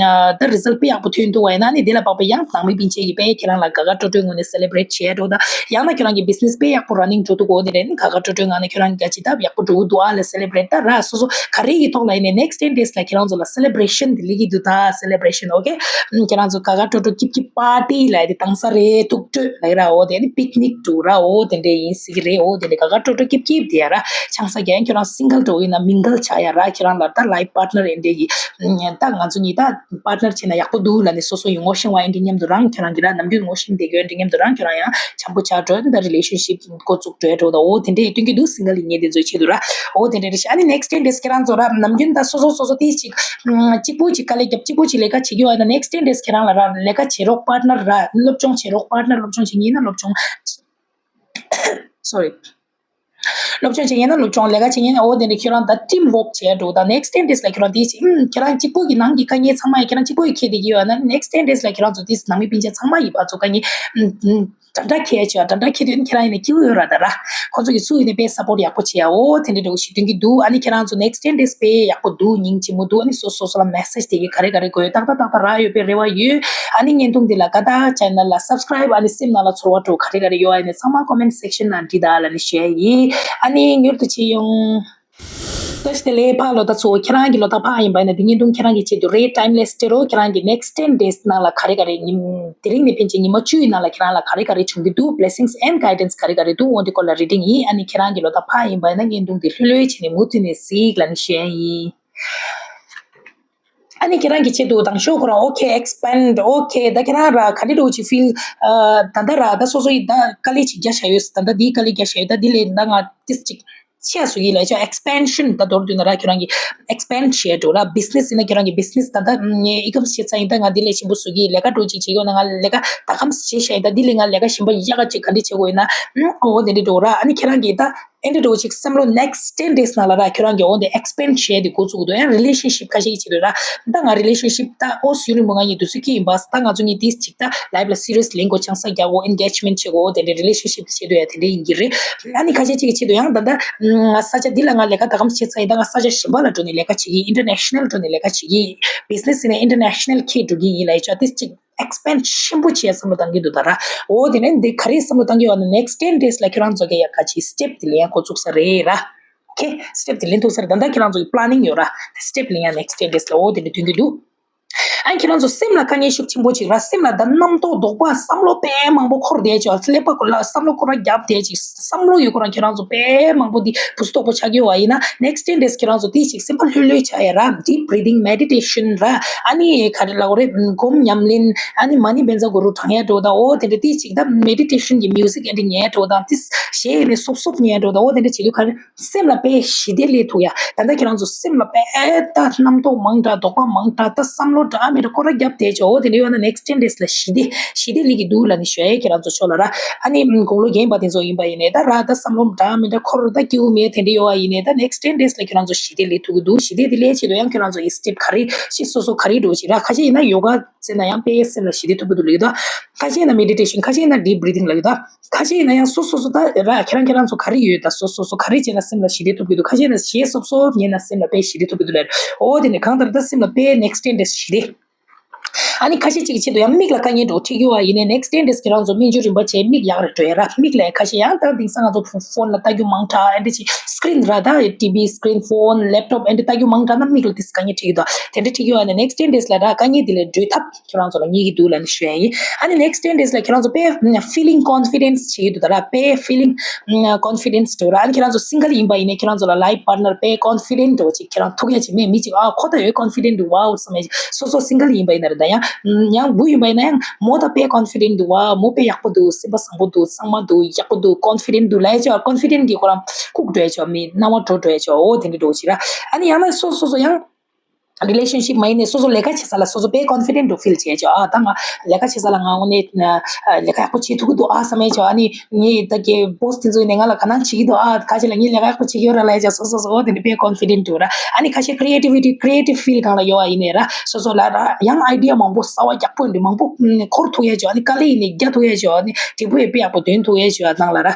ད་result དཔེ་ཡག་པོ་ཐོན་འདུག་བ་ཡིན་ན་ནི་འདི་ལ་དཔག་པའི་ཡང་ནང་མི་སྤུན་མཆེད་ཀྱི་དཔེ་ཁྱེད་རང་ལ་དགའ་དགའ་སྤྲོ་སྤྲོའི་ངང་ནས་celebrate བྱས་འགྲོ་ད། ཡང་ན་ཁྱེད་རང་གི་business དཔེ་ཡག་པོ་running འགྲོ་འདུག་འོ་དེ་འདྲས་ནི་དགའ་དགའ་སྤྲོ་སྤྲོའི་ངང་ནས་ཁྱེད་རང་གི་དགའ་སྐྱིད་ད་ཡག་པོ་འགྲོ་གི་འདུག་ཨ་ལ་celebrate ད་ར། སོ་སོ་ག་རེ་ཡི་ཐོག་ལ་ཡིན་ནའི་next ten days ལ་ཁྱེད་རང་ཚོ་ལ་celebration འདི་སླེབས་ཀྱི་འདུག་ད། celebration okay ཁྱེད་རང་ཚོ་དགའ་དགའ་སྤྲོ་སྤྲོ་སྐྱིད་སྐྱིད་party ལ་དེ་བཏང་ས་རེད། ཐུག་འཕྲད་ལ་ར་འོ་དེ་ནི་picnic འགྲོ་ར་འོ་དེ་འདྲས་ཡིན་སྲིད་ཀྱི་རེད། འོ་དེ་འདྲས་དགའ་དགའ་སྤྲོ་སྤྲོ་སྐྱིད་སྐྱིད་དེ་ཡ་ར། ཆང་ས་རྒྱག་ཁྱོད་རང་single འགྲོ་ཡིན་ན་mingle བྱ་ཡ་ར། ཁྱོད་རང་ལ་ད་life partner ཡིན་འདྲས་ཡིན་ད་ང་ཚོ་གཉིས་ད་partner བྱས་ན་ཡག་པོ་འདུག་ལབ་ནས་སོ་སོ་ཡི་ངོ་ཤེས་པ་ཡིན་འདྲས་མཉམ་དུ་རང་ཁྱོད་རང་གི་ར་ནམ་རྒྱུན་ངོ་ཤེས་བསྡད་ཀྱི་ཡོད་འདྲས་མཉམ་དུ་རང་ཁྱོད་རང་ཡང་འཆམ་པོ་ཆགས་འགྲོ་ད་relationship འགོ་བཙུགས་འགྲོ་ཡ་འགྲོ་ད། འོ་དེ་འདྲས་སྟོན་གྱི་འདུག single ཡིན་ངེས་དེ་ཚོའི་ཆེད་དུ་ར། འོ་དེ་འདྲས་རེད་ཤག་ཨ་ནི་next ten days ཁྱེད་རང་ཚོ་ར་ནམ་རྒྱུན་ད་སོ་སོ་སོ་སོ་དེ་ཅིག་གཅིག་པུ་ཅིག་དཀའ་ལས་རྒྱབ་གཅིག་པུ་ཅིག་ལས་ཀ་བྱེད་ཀྱི་ཡོད་ན་next ten days ཁྱེད་རང་ལ་ར་ལས་ཀ་བྱེད་རོགས་partner ར་སློབ་སྦྱོང་བྱེད་རོགས་partner སློབ་སྦྱོང་བྱེད་ངེས་ན་སློབ་སྦྱོང་sorry སློབ་སྦྱོང་བྱེད་ངེས་ན་སློབ་སྦྱོང་ལས་ཀ་བྱེད་ངེས་ན་འོ་དེ་འདྲས་ཁྱོད་རང་ད་team work བྱེད་འགྲོ་ད། next ten days ལ་ཁྱོད་རང་དེ་ཅིག་ཁྱེད་རང་གཅིག་པུ་གི་ནང་གི་དཀའ་ངལ་ཚང་མ་ཡ་ཁྱེད་རང་གཅིག་པུ་ཡི་འཁྱེར་བསྡད་ཀྱི་ཡོད་ན་next ten days ལ་ཁྱེད་རང་ཚོ་དེ་ནང་མི་སྤུན་མཆེད་ཚང་མ་ཡི་ཕར་ཚུར་དཀའ་ངལ་འདྲ་འདྲ་འཁྱེར་ཆོག་འདྲ་འདྲ་འཁྱེར་དུས་ཁྱེད་རང་ཡིན་ན་སྐྱིད་པོ་ཡོད་ར་ད་ར། ཁོ་ཚོ་གི་ཚུར་ཡིན་ནས་དཔེ་support ཡག་པོ་བྱེད་ཡའོ་དེ་འདྲ་འདྲ་བོ་ཞིག་སྟོན་གྱི་འདུག་ཨ་ནི་ཁྱེད་རང་ཚོ་next ten days དཔེ་ཡག་པོ་འདུག་སྙིང་རྗེ་མོ་འདུག་ཨ་ནི་སོ་སོ་སོ་ལ་message དེ་གི་ག་རེ་ག་རེ་དགོས་ཡོད་ཏག་ཏག་ཏག་ཏག་རག་ཡོད་པའི་རེ་བ་ཡོད། ཨ་ནི་བརྙན་ཐུང་འདི་ལ་དགའ་ད་channel ལ་subscribe ཨ་ནི་སེམས་ནང་ལ་ཚོར་བ་འདྲ་བོ་ག་རེ་ག་རེ་ཡོད་ཨ་ནི་ཚང་མ་comment section ནང་འབྲི་ད་ལབ་ནས་ཞུ་ཡ་ཡིན། ཨ་ནི་མྱུར་དུ་མཇལ་ཡོང་། བཀྲ་ཤིས་བདེ་ལེགས་ཕ་ལོ་ད་ཚོ། ཁྱེད་རང་གི་ལོ་ད་ཕ་ཡིན་པ་ཡིན་ན་འདི་བརྙན་ཐུང་ཁྱེད་རང་གི་ཆེད་དུ་རེད། timeless སྤྲད་རོགས། ཁྱེད་རང་གི་next ten days ནང་ལ་ག་རེ་ག་རེ་ཉིན་དེ་རིང་ནས་ཕན་ཆད་ཉི་མ་བཅུའི་ནང་ལ་ཁྱེད་རང་ལ་ག་རེ་ག་རེ་བྱུང་གི་འདུག blessings and guidance ག་རེ་ག་རེ་འདུག་འོ་འདི་སྐོར་ལ་reading ཡིན། ཨ་ནི་ཁྱེད་རང་གི་ལོ་ད་ཕ་ཡིན་པ་ཡིན་ན་བརྙན་ཐུང་འདི་ལྷོད་ལྷོད་བྱས་ནས་མུ་མཐུད་ནས་གཟིགས་ལབ་ནས་ཞུ་ཡ་ཡིན། ཨ་ནི་ཁྱེད་རང་གི་ཆེད་དུ་དང་ཤོག་ཁོ་རང་okay, expand, okay, ད་ཁྱེད་རང་ར་ག་འདྲ་འདྲ་བོ་ཅིག་feel, ཨ་ད་ལྟ་ར་ད་སོ་སོ་ཡི་ད་དཀའ་ལས་ཅིག་རྒྱག་བཞག་ཡོད། ད་ལྟ་འདིའི་དཀའ་ལས་རྒྱག་བཞག་ཡོད། ད་འདི་ལས་ད་ང་ཏིས་ཅིག་ཆེ་བཟོ་གི་ལས་ཅོ་expansion ད་མདོར་བསྡུས་ན་ར་ཁྱེད་རང་གི་expand བྱས་འགྲོ་ར། business ཡིན་ན་ཁྱེད་རང་གི་business ད་ལྟ་ངས་income བྱེད་ཚར་ཡིན། ད་ང་འདི་ལས་ཆེན་པོ་བཟོ་གི་ལས་ཀ་འགྲོ་ཅིག་བྱེད་ཡོད་ན་ང་ལས་ཀ་ད་གམ་བྱེད་བཞག་ཡིན། ད་འདི་ལས་ང་ལས་ཀ་གཞན་པ་ཡག་ག་ཅིག་ག་འདྲ་བྱེད་དགོས་ཡིན་ན་ཨོ་དེ་འདྲ་འགྲོ་ར། ཨ་ནི་ཁྱེད་རང་གི་ད་ཨེ་འདྲ་འགྲོ་ཅིག་བསམ་བློ་next ten days ནང་ལ་ར་ཁྱོད་རང་གི་འོ་འདི་expand བྱས་ཏེ་འགོ་བཙུགས་འདུག་ཡང་relationship ཁ་ཤས་ཀྱི་ཆེད་དུ་ར། ད་ང་relationship ད་ཨོ་སུ་རི་མོ་ང་གཉིས་དུས་ཚོད་ཀྱི་ཡིན་པ། ད་ང་ཚོ་གཉིས་དེ་ཅིག་ད་life ལ་serious ལེན་དགོས། ཆང་ས་རྒྱག་དགོས། engagement བྱེད་དགོས། འོ་དེ་འདྲའི་relationship གྱི་ཆེད་དུ་ཡང་དེ་འདྲའི་ཡིན་གྱི་རེད། ཨ་ནི་ཁ་ཤས་ཅིག་གི་ཆེད་དུ་ཡང་ད་ད་ང་ས་ཆ་འདི་ལ་ང་ལས་ཀ་ད་གམ་བྱེད་ཚར་ཡིན། ད་ང་ས་ཆ་གཞན་པ་ལ་འགྲོ་ནས་ལས་ཀ་བྱེད་ཀྱི། international འགྲོ་ནས་ལས་ཀ་བྱེད་ཀྱི། business ཡིན་ན་international འཁྱེར་འགྲོ་གི་ཡིན་ལ་ཡ་ཅོ་དེ་ཅིག expand ཆེན་པོ་བྱེད་བསམ་བློ་བཏང་གི་འདུག་ད་ར། འོ་དེ་ནས་འདི་ག་རེ་བསམ་བློ་བཏང་གི་ཡོད་ན་next ten days ལ་ཁྱོད་རང་ཚོ་གི་ཡ་ག་ཅིག་step དེ་ལེན་ཡ་འགོ་བཙུགས་ས་རེད་ར། okay, step དེ་ལེན་ཐུབ་ས་རེད། ད་ལྟ་ཁྱོད་རང་ཚོ་གི་planning ཡོད་ར། step ལེན་ཡ་next ten days ལ་འོ་དེ་འདྲ་ཐོན་གི་འདུག་ཨ་ཁྱེད་རང་ཚོ་སེམས་ལ་དཀའ་ངལ་ཤུགས་ཆེན་པོ་ཅིག་ར། སེམས་ལ་ད་རྣམ་རྟོག་དོགས་པ་བསམ་བློ་དཔེ་མང་པོ་འཁོར་བསྡད་ཅོ། ཀླད་པ་ལ་བསམ་བློ་ཁོ་རང་རྒྱབ་བསྡད་ཅིག་བསམ་བློ་ཡོད་ཁོ་རང་ཁྱེད་རང་ཚོ་དཔེ་མང་པོ་འདི་བུ་སུ་དོག་པོ་ཆགས་ཀྱི་ཡོད་པ་ཡིན་ན་next ten days ཁྱེད་རང་ཚོ་དེ་ཞིག་སེམས་པ་ལྷོད་ལྷོད་ཆགས་ཡ་ར། deep breathing, meditation ར། ཨ་ནི་ག་རེ་ལབ་དགོས་རེད། སྒོམ་ཉམས་ལེན། ཨ་ནི་མ་ཎི་བཛྲ་གུ་རུ་བགྲང་ཡ་འགྲོ་དང་འོ་དེ་འདྲ་དེ་ཞིག་ད་meditation གི་music ཨ་འདྲ་ཉན་འགྲོ་དང་དེ་གཞས་ཨ་ནི་སོབ་སོབ་ཉན་འགྲོ་དང་འོ་དེ་འདྲ་བྱེད་དུས་ག་རེ་སེམས་ལ་དཔེ་ཞི་བདེ་སླེབས་ཐུབ་ཡ། ད་ལྟ་ཁྱེད་རང་ཚོ་སེམས་ལ་དཔེ་ད་རྣམ་རྟོག་མང་དྲགས་དོགས་པ་མང་དྲགས་ད་བསམ་བློ་འདྲ་མི་འདྲ་ཁོ་ར་རྒྱབ་བསྡད་ཅོ། འོ་དེ་འདྲ་ཡོད་ན་next ten days ལ་ཞི་བདེ་ཞི་བདེ་སླེབས་ཀྱི་འདུག་ལབ་ནས་ཞུ་ཡ་ཁྱེད་རང་ཚོ་ཕྱོགས་ལ་ར། ཨ་ནི་དགུང་ལོ་རྒན་པ་དེ་ཚོ་ཡིན་པ་ཡིན་ནའི་ད་ར་ད་བསམ་བློ་འདྲ་མི་འདྲ་འཁོར་ད་སྐྱིད་པོ་མེད་དེ་འདྲ་ཡོད་པ་ཡིན་ནའི་ད་next ten days ལ་ཁྱེད་རང་ཚོ་ཞི་བདེ་སླེབས་ཐུབ་ཀྱི་འདུག་ཞི་བདེ་དེ་སླེབས་ཆེད་དུ་ཡང་ཁྱེད་རང་ཚོ་ཡི་step ག་རེ་ཞིག་སོ་སོ་ག་རེ་འགྲོ་ཞིག་ར། ཁ་ཤས་ཡིན་ན་ཡོ་ག་བྱས་ན་ཡང་དཔེ་སེམས་ལ་ཞི་བདེ་ཐོབ་ཀྱི་འདུག་ལབ་ཀྱི་འདུག་ཁ་ཤས་ཡིན་ན་meditation ཁ་ཤས་ཡིན་ན་deep breathing ལབ་ཀྱི་འདུག་ཁ་ཤས་ཡིན་ན་ཡང་སོ་སོ་སོ་ད་ར་ཁྱེད་རང་ཁྱེད་རང་ཚོ་ག་རེ་ཡོད་ད་སོ་སོ་སོ་ག་རེ་བྱས་ན་སེམས་ལ་ཞི་བདེ་ཐོབ་ཀྱི་འདུག་ཁ་ཤས་ཡིན་ན་གཞས་སོབ་སོབ་ཉན་ན་སེམས་ལ་དཔེ་ཞི་བདེ་ཐོབ་ཀྱི་འདུག་ལབ། འོ་དེ་ནས་གང་ལྟར་ད་སེམས་ལ་དཔེ་next ten days ཞི་བདེ། ཨ་ནི་ཁ་ཤས་ཅིག་གི་ཆེད་དུ་ཡང་མིག་ལ་དཀའ་ངལ་འདྲ་བོ་འཕྲད་ཀྱི་ཡོད་པ་ཡིན་ནའི་next ten days ཁྱེད་རང་ཚོ་སྨན་བཅོས་རིམ་པ་བྱས་མིག་ཡག་རེ་འགྲོ་ཡ་ར། མིག་ལ་ཁ་ཤས་ཡང་ད་དེང་སང་ང་ཚོ་ཕོ་ཕོན་ལ་ལྟ་རྒྱུ་མང་དྲགས་ཨེ་འདྲ་ཅིག screen ར་ད་TV screen phone laptop ཨེ་འདྲ་ལྟ་རྒྱུ་མང་དྲགས་ན་མིག་ལ་དེ་དཀའ་ངལ་འཕྲད་ཀྱི་འདུག་དེ་འདྲ་འཕྲད་ཀྱི་ཡོད་པ་ཡིན་ནའི་next ten days ལ་ར་དཀའ་ངལ་དེ་ལས་སྒྲོལ་ཐབས་ཁྱེད་རང་ཚོ་ལ་རྙེད་ཀྱི་འདུག་ལབ་ནས་ཞུ་ཡ་ཡིན། ཨ་ནི་next ten days ལ་ཁྱེད་རང་ཚོ་དཔེ་feeling confidence བྱེད་ཀྱི་འདུག་ད་ར་དཔེ་feeling confidence འདྲ་བོ་ར། ཨ་ནི་ཁྱེད་རང་ཚོ་single ཡིན་པ་ཡིན་ནའི་ཁྱེད་རང་ཚོ་ལ་life partner དཔེ་confident འདྲ་བོ་ཅིག་ཁྱེད་རང་ཐུག་ཡ་ཅིག་མེད་མི་ཅིག་ཨ་ཁོ་ད་ཡོད་confident འདུག wow བསམ་ཡ་ཅིག་སོ་སོ་single ཡིན་པ་ཡིན་ན་རེད། ད་ཡང་ཡང་བུ་ཡིན་པ་ཡིན་ན་ཡང་མོ་ད་དཔེ་confident འདུག wow མོ་དཔེ་ཡག་པོ་འདུག་སེམས་པ་བཟང་པོ་འདུག་གཙང་མ་འདུག་ཡག་པོ་འདུག confident འདུག་ལབ་ཡ་ཅིག confident གི་ཁོ་རང་ཁུག་འགྲོ་ཡ་ཅིག་མི་སྣང་བ་འགྲོ་འགྲོ་ཡ་ཅིག་འོ་དེ་འདྲ་འདྲ་བོ་ཅིག་ར། ཨ་ནི་ཡང་ན་སོ་སོ་སོ་ཡང་relationship མ་ཡིན་ནའི་སོ་སོ་ལས་ཀ་བྱེད་ས་ལ་སོ་སོ་དཔེ་confident འདྲ་བོ་feel བྱེད་ཆོག་ཨ་ད་ང་ལས་ཀ་བྱེད་ས་ལ་ང་དངོས་གནས་ལས་ཀ་ཡག་པོ་བྱེད་ཐུབ་ཀྱི་འདུག་ཨ་བསམ་ཡས་ཆོག་ཨ་ནི་ངའི་ད་གི་boss དེ་ཚོ་ཡིན་ནའི་ང་ལ་དགའ་སྣང་བྱེད་ཀྱི་འདུག་ཨ་ཁ་ཅིག་ལ་ངའི་ལས་ཀ་ཡག་པོ་བྱེད་ཀྱི་ཡོད་ར་ལབ་ཡས་ཆོག་སོ་སོ་སོ་འོ་དེ་འདྲ་དཔེ་confident འདྲ་བོ་ར། ཨ་ནི་ཁ་ཤས་creativity creative field སྒང་ལ་ཡོད་པ་ཡིན་ནའི་ར་སོ་སོ་ལ་ར་ཡང་idea མང་པོ་གསར་བ་ཡག་པོ་འདི་མང་པོ་འཁོར་ཐུབ་ཡས་ཆོག་ཨ་ནི་དཀའ་ལས་ཡིན་ནའི་རྒྱག་ཐུབ་ཡས་ཆོག་ཨ་ནི་འབྲས་བུ་ཡང་དཔེ་ཡག་པོ་འདོན་ཐུབ་ཡས་ཆོག་ཨ་ནང་ལ་ར།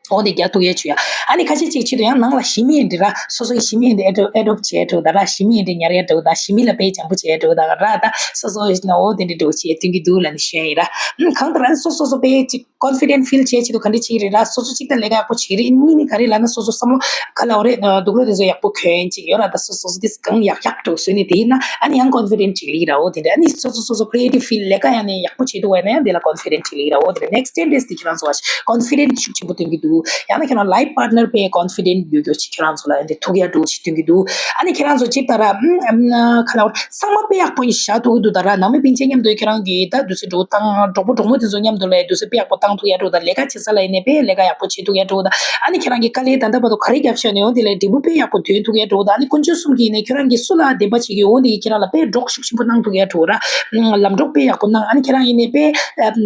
འོ་དེ་རྒྱག་ཐུབ་ཡས་བྱུས་ཡ། ཨ་ནི་ཁ་ཤས་ཅིག་ཆེད་དུ་ཡང་ནང་ལ་ཞི་མི་ཡིན་འདི་ར་སོ་སོའི་ཞི་མི་ཡིན་འདི་adopt adopt བྱས་འགྲོ་ད་ར་ཞི་མི་ཡིན་འདི་ཉར་ཡ་འགྲོ་ད་ཞི་མི་ལ་དཔེ་བྱང་པོ་བྱས་འགྲོ་ད་ར་ད་སོ་སོ་ཡིན་ན་འོ་དེ་འདྲ་འགྲོ་བྱས་ཐོན་གྱི་འདུག་ལབ་ནས་ཞུ་ཡ་ཡིན་ར། ཨུམ་གང་ལྟར་ཨ་ནི་སོ་སོ་སོ་དཔེ་ཅིག་confident feel བྱས་ཆེད་དུ་ག་འདྲ་བྱེད་ཀྱི་རེད་ར་སོ་སོ་ཅིག་ད་ལས་ཀ་ཡག་པོ་བྱེད་ཀྱི་རེད་གཉིས་ནི་ག་རེ་ལབ་ན་སོ་སོ་བསམ་བློ་ག་ལ་འོ་རེད་འདུག་ལོ་དེ་ཚོ་ཡག་པོ་གྱོན་ཅིག་ཡོད་ར་ད་སོ་སོ་སོ་དེ་གང་ཡག་ཡག་འགྲོ་བཟོས་ནས་དེ་ཡིན་ན་ཨ་ནི་ཡང་confident བྱེད་ཀྱི་རེད་ར་འོ་དེ་འདྲ་ཨ་ནི་སོ་སོ་སོ་སོ་creative field ལས་ཀ་ཡང་ནས་ཡག་པོ་བྱེད་ཐུབ་པ་ཡིན་ན་ཡང་དེ་ལ་confident བྱེད་ཀྱི་རེད་ར་འོ་དེ་འདྲ་next ten days དེ་ཁྱེད་རང་ཚོ་བ་confident ཤུགས་ཆེན་པོ་སྟོན་གྱི་འདུག་ཡང་ན་ཁྱེད་རང་life partner དཔེ་confident ཡོད་རྒྱུ་ཅིག་ཁྱེད་རང་ཚོ་ལ་འདི་ཐུག་ཡ་འགྲོ་ཅིག་སྟོན་གྱི་འདུག་ཨ་ནི་ཁྱེད་རང་ཚོ་ཅིག་ད་ར་ཨམ་ཨམ་ན་ཁ་ལ་བར་ཚང་མ་དཔེ་ཡག་པོ་ཡིན་ཤ་ཐུག་གི་འདུག་ད་ར་ནང་མི་སྤུན་མཆེད་མཉམ་དུ་ཁྱེད་རང་གི་ད་དུས་ཚོད་འགྲོ་དང་གྲོགས་པོ་གྲོགས་མོ་དེ་ཚོ་མཉམ་དུ་ལ་དུས་ཚོད་དཔེ་ཡག་པོ་བཏང་ཐུག་ཡ་འགྲོ་ད་ལས་ཀ་བྱེད་ས་ལ་ཡིན་ནའི་དཔེ་ལས་ཀ་ཡག་པོ་བྱེད་ཐུག་ཡ་འགྲོ་ད་ཨ་ནི་ཁྱེད་རང་གི་དཀའ་ལས་ད་ལྟ་བར་དུ་ག་རེ་རྒྱབ་ཤ་ནས་ཡོང་དེ་ལས་འབྲས་བུ་དཔེ་ཡག་པོ་ཐོན་ཐུག་ཡ་འགྲོ་ད་ཨ་ནི་དཀོན་མཆོག་གསུམ་གྱིས་ནས་ཁྱེད་རང་གི་སུ་ལ་བདེན་པ་བྱེད་ཀྱི་ཡོང་དེ་ཁྱེད་རང་ལ་དཔེ་གྲོགས་ཤུགས་ཆེན་པོ་གནང་ཐུག་ཡ་འགྲོ་ར་ལམ་གྲོགས་དཔེ་ཡག་པོ་གནང་ཨ་ནི་ཁྱེད་རང་ཡིན་ནའི་དཔེ་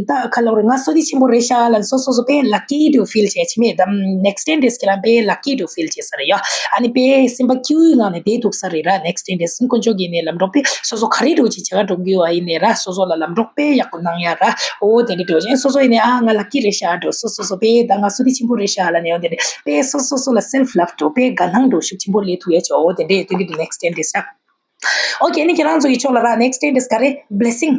ད་ཁ་ལོ་རེ་ང་བསོད་བདེ་ཆེན་པོ་རེད་ཤག་ལ་སོ་སོ་སོ་དཔེ་lucky to feel བྱས་ཕྱི་མེད་དམ་next ten days ཁྱེད་རང་དཔེ་lucky to feel བྱས་ས་རེད་ཡ། ཨ་ནི་དཔེ་སེམས་པ་སྐྱིད་པོའི་ངང་ནས་བསྡད་ཐུབ་ས་རེད་ར་next ten days དཀོན་མཆོག་གིས་ནས་ལམ་གྲོགས་དཔེ་སོ་སོ་ག་རེ་འགྲོ་ཅིག་བྱེད་ག་འགྲོ་གི་ཡོད་ཨ་ཡིན་ནས་ར་སོ་སོ་ལ་ལམ་གྲོགས་དཔེ་ཡག་པོ་གནང་ཡ་ར་འོ་དེ་འདྲ་འགྲོ་ཅན་སོ་སོ་ཡིན་ནས་ཨ་ང་lucky རེད་ཤག་འགྲོ་སོ་སོ་སོ་དཔེ་ད་ང་བསོད་བདེ་ཆེན་པོ་རེད་ཤག་ལ་ནས་འོ་དེ་འདྲ་དཔེ་སོ་སོ་སོ་ལ་self love འགྲོ་དཔེ་དགའ་སྣང་འགྲོ་ཤུགས་ཆེན་པོ་སླེབས་ཐུབ་ཡ་ཆོག་འོ་དེ་འདྲ་དེ་འདྲ་འདུག next ten days ར། ཨོ་ཁེ་ནི་ཁྱེད་རང་ཚོ་གི་ཕྱོགས་ལ་ར་next ten days ག་རེ་blessing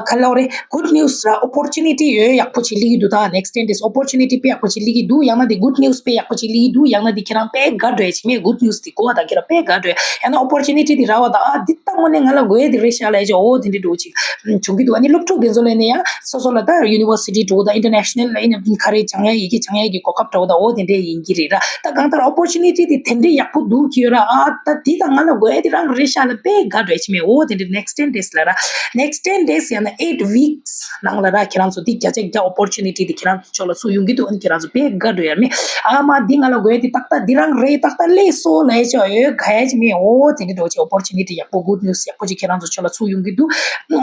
ག་ལ་རེ་good news ར་opportunity ཡོད་ཡག་པོ་ཅིག་སླེབས་ཀྱི་འདུག་ད་next ten days opportunity དཔེ་ཡག་པོ་ཅིག་སླེབས་ཀྱི་འདུག་ཡང་ན་དེ་good news དཔེ་ཡག་པོ་ཅིག་སླེབས་ཀྱི་འདུག་ཡང་ན་དེ་ཁྱེད་རང་དཔེ་དགའ་འགྲོ་ཡ་ཅིག་མེད་good news དེ་གོ་བ་དང་ཁྱེད་རང་དཔེ་དགའ་འགྲོ་ཡ་ཡང་ན་opportunity དེ་རག་པ་དང་ཨ་འདི་ལྟ་མོ་ནས་ང་ལ་དགོས་ཡ་དེ་རེད་ཤག་ལ་ཡ་ཅིག་ཨོ་དེ་འདྲ་འགྲོ་ཅིག་བྱུང་གི་འདུག་ཨ་ནི་སློབ་ཕྲུག་དེ་ཚོ་ལ་ནས་ཡང་སོ་སོ་ལ་ད་university འགྲོ་དང་international ལ་ཡིན་ན་ག་རེ་སྦྱང་ཡ་ཡི་གེ་སྦྱང་ཡ་གི་གོ་སྐབས་འགྲོ་དང་ཨོ་དེ་འདྲ་ཡིན་གྱི་རེད་ར། ད་གང་ལྟར་opportunity དེ་དེ་འདྲ་ཡག་པོ་འདུག་གི་ཡོད་ར། ཨ་ད་འདི་དང་ང་ལ་དགོས་ཡ་དེ་རང་རེད་ཤག་ལ་ དཔེ་དགའ་འགྲོ་ཡ་ཅིག་མེད། འོ་དེ་འདྲ་next ten days ལ་ར། next ten days ཡང་ན་eight weeks ནང་ལ་ར་ཁྱེད་རང་ཚོ་འདི་བརྒྱ་ཆ་བརྒྱ་opportunity དེ་ཁྱེད་རང་ཚོ་ཕྱོགས་ལ་ཚུར་ཡོང་གི་འདུག་ཨ་ནི་ཁྱེད་རང་ཚོ་དཔེ་དགའ་འགྲོ་ཡ་མེད། ཨ་མ་འདི་ང་ལ་དགོས་ཡ་དེ་ཏག་ཏག་འདི་རང་རེད། ཏག་ཏག་སླེབས་སོང་ལབ་ཡ་ཅིག་ཡོད་དགའ་ཡ་ཅིག་མེད། འོ་དེ་འདྲ་འགྲོ་ཅིག་opportunity ཡག་པོ་good news ཡག་པོ་ཅིག་ཁྱེད་རང་ཚོ་ཕྱོགས་ལ་ཚུར་ཡོང་གི་འདུག་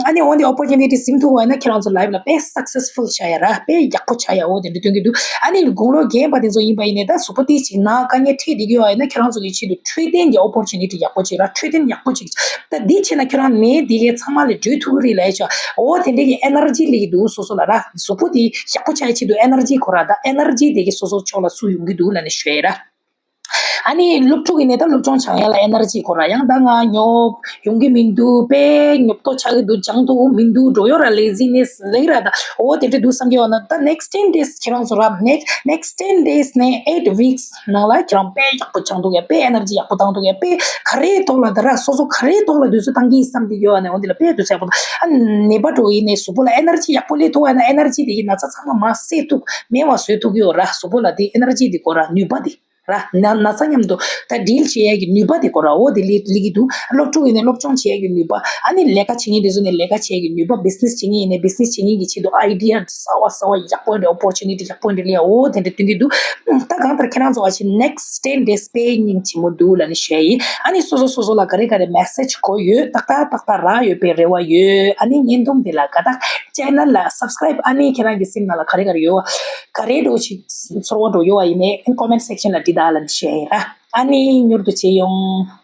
ཨ་ནི་འོ་འདི་opportunity ཟིན་ཐུབ་པ་ཡིན་ན་ཁྱེད་རང་ཚོ་life ལ་དཔེ་successful ཆགས་ཡ་ར། དཔེ་ཡག་པོ་ཆགས་ཡ། འོ་དེ་འདྲ་སྟོན་གྱི་འདུག་ཨ་ནི་དགུང་ལོ་རྒན་པ་དེ་ཚོ་ཡིན་པ་ཡིན་ནའི་ད་གཟུགས་པོ་དེ་ཅིག་ན་དཀའ་ངལ་འཕྲད་བསྡད་ཀྱི་ཡོད་ཡིན་ན་ཁྱེད་རང་ཚོ་གི་ཆེད་དུ་འཕྲོད་བསྟེན་གྱི་opportunity ཡག་པོ་ཅིག་ར། འཕྲོད་བསྟེན་ཡག་པོ་ཅིག་ད་འདི་བྱས་ན་ཁྱོད་རང་ནད་དེ་གའི་ཚང་མ་ལས་གྲོལ་ཐུབ་ཀྱི་རེད་ལབ་ཡ་ཆོག་འོ་དེ་འདྲ་གི་energy སླེབས་ཀྱི་འདུག་སོ་སོ་ལ་ར། གཟུགས་པོ་དེ་ཡག་པོ་ཆགས་ཡ་ཆེད་དུ་energy ཁོ་ར་ད་energy དེ་གའི་སོ་སོ་ཕྱོགས་ལ་ཚུར་ཡོང་གི་འདུག་ལབ་ནས་ཞུ་ཡ་ར། ཨ་ནི་སློབ་ཕྲུག་ཡིན་ནའི་ད་སློབ་སྦྱོང་སྦྱང་ཡ་ལ་energy ཁོ་ར། ཡང་ད་ང་ཉོབ་ཡོང་གི་མི་འདུག་དཔེ་ཉོབ་ཏོ་ཆགས་ཀྱི་འདུག་སྦྱང་ཐུབ་མི་འདུག་འགྲོ་ཡོང་ར་laziness ལེགས་ར། ད་འོ་དེ་འདྲ་འདུག་བསམ་གྱི་ཡོད་ན་ད་next ten days ཁྱེད་རང་ཚོ་ར་next next ten days ནས་eight weeks ནང་ལ་ཁྱེད་རང་དཔེ་ཡག་པོ་སྦྱང་ཐུབ་ཡ། དཔེ་energy ཡག་པོ་བཏང་ཐུབ་ཡ། དཔེ་ག་རེའི་ཐོག་ལ་ད་ར་སོ་སོ་ག་རེའི་ཐོག་ལ་དུས་ཚོད་བཏང་གི་ཡིན་བསམ་གྱི་ཡོད་ན་འོ་འདི་ལ་དཔེ་དུས་ཚོད་ཡག་པོ། ཨ་ནད་པ་འགྲོ་ཡིན་ནའི་གཟུགས་པོ་ལ་energy ཡག་པོ་སླེབས་ཐུབ་ཡ་ན་energy དེ་གི་ན་ཚ་ཚང་མ་མར་སེལ་ཐུབ་མེད་པ་བཟོ་ཐུབ་ཀྱི་ཡོད་ར། གཟུགས་པོ་ལ་དེ་energy དེ་ཁོ་ར་ནུས་པ་དེ། ར། ན་ན་ཚ་མཉམ་དུ་ད་deal བྱེད་ཡས་ཀྱི་ནུས་པ་དེ་ཁོ་ར་འོ་དེ་ལི་ལི་གི་འདུག་སློབ་ཕྲུག་ཡིན་ནའི་སློབ་སྦྱོང་བྱེད་ཡས་ཀྱི་ནུས་པ། ཨ་ནི་ལས་ཀ་བྱེད་མཁན་དེ་ཚོ་ནས་ལས་ཀ་བྱེད་ཡས་ཀྱི་ནུས་པ། business བྱེད་མཁན་ཡིན་ནའི་business བྱེད་མཁན་གྱི་ཆེད་དུ་idea གསར་བ་གསར་བ་ཡག་པོ་འདྲ་opportunity ཡག་པོ་འདྲ་ལི་ཡ་འོ་དེ་འདྲ་སྟོན་གྱི་འདུག་ད་གང་ལྟར་ཁྱེད་རང་ཚོ་ཨ་ཕྱི་next ten days དཔེ་སྙིང་རྗེ་མོ་འདུག་ལབ་ནས་ཞུ་ཡ་ཡིན། ཨ་ནི་སོ་སོ་སོ་སོ་ལ་ག་རེ་ག་རེ་message དགོས་ཡོད་ཏག་ཏག་ཏག་ཏག་རག་ཡོད་པའི་རེ་བ་ཡོད། ཨ་ནི་བརྙན་ཐུང་འདི་ལ་དགའ་ཐག channel ལ་subscribe ཨ་ནི་ཁྱེད་རང་གི་སེམས་ནང་ལ་ག་རེ་ག་རེ་ཡོད་བ་ག་རེ་འགྲོ་ཞིག་ཚོར་བ་འགྲོ་ཡོད་བ་ཡིན་ནའི་comment section ལ་འབྲི་དང་ལབ་ནས་ཞུ་ཡ་ཡིན་ར། ཨ་ནི་མྱུར་དུ་མཇལ་ཡོང་།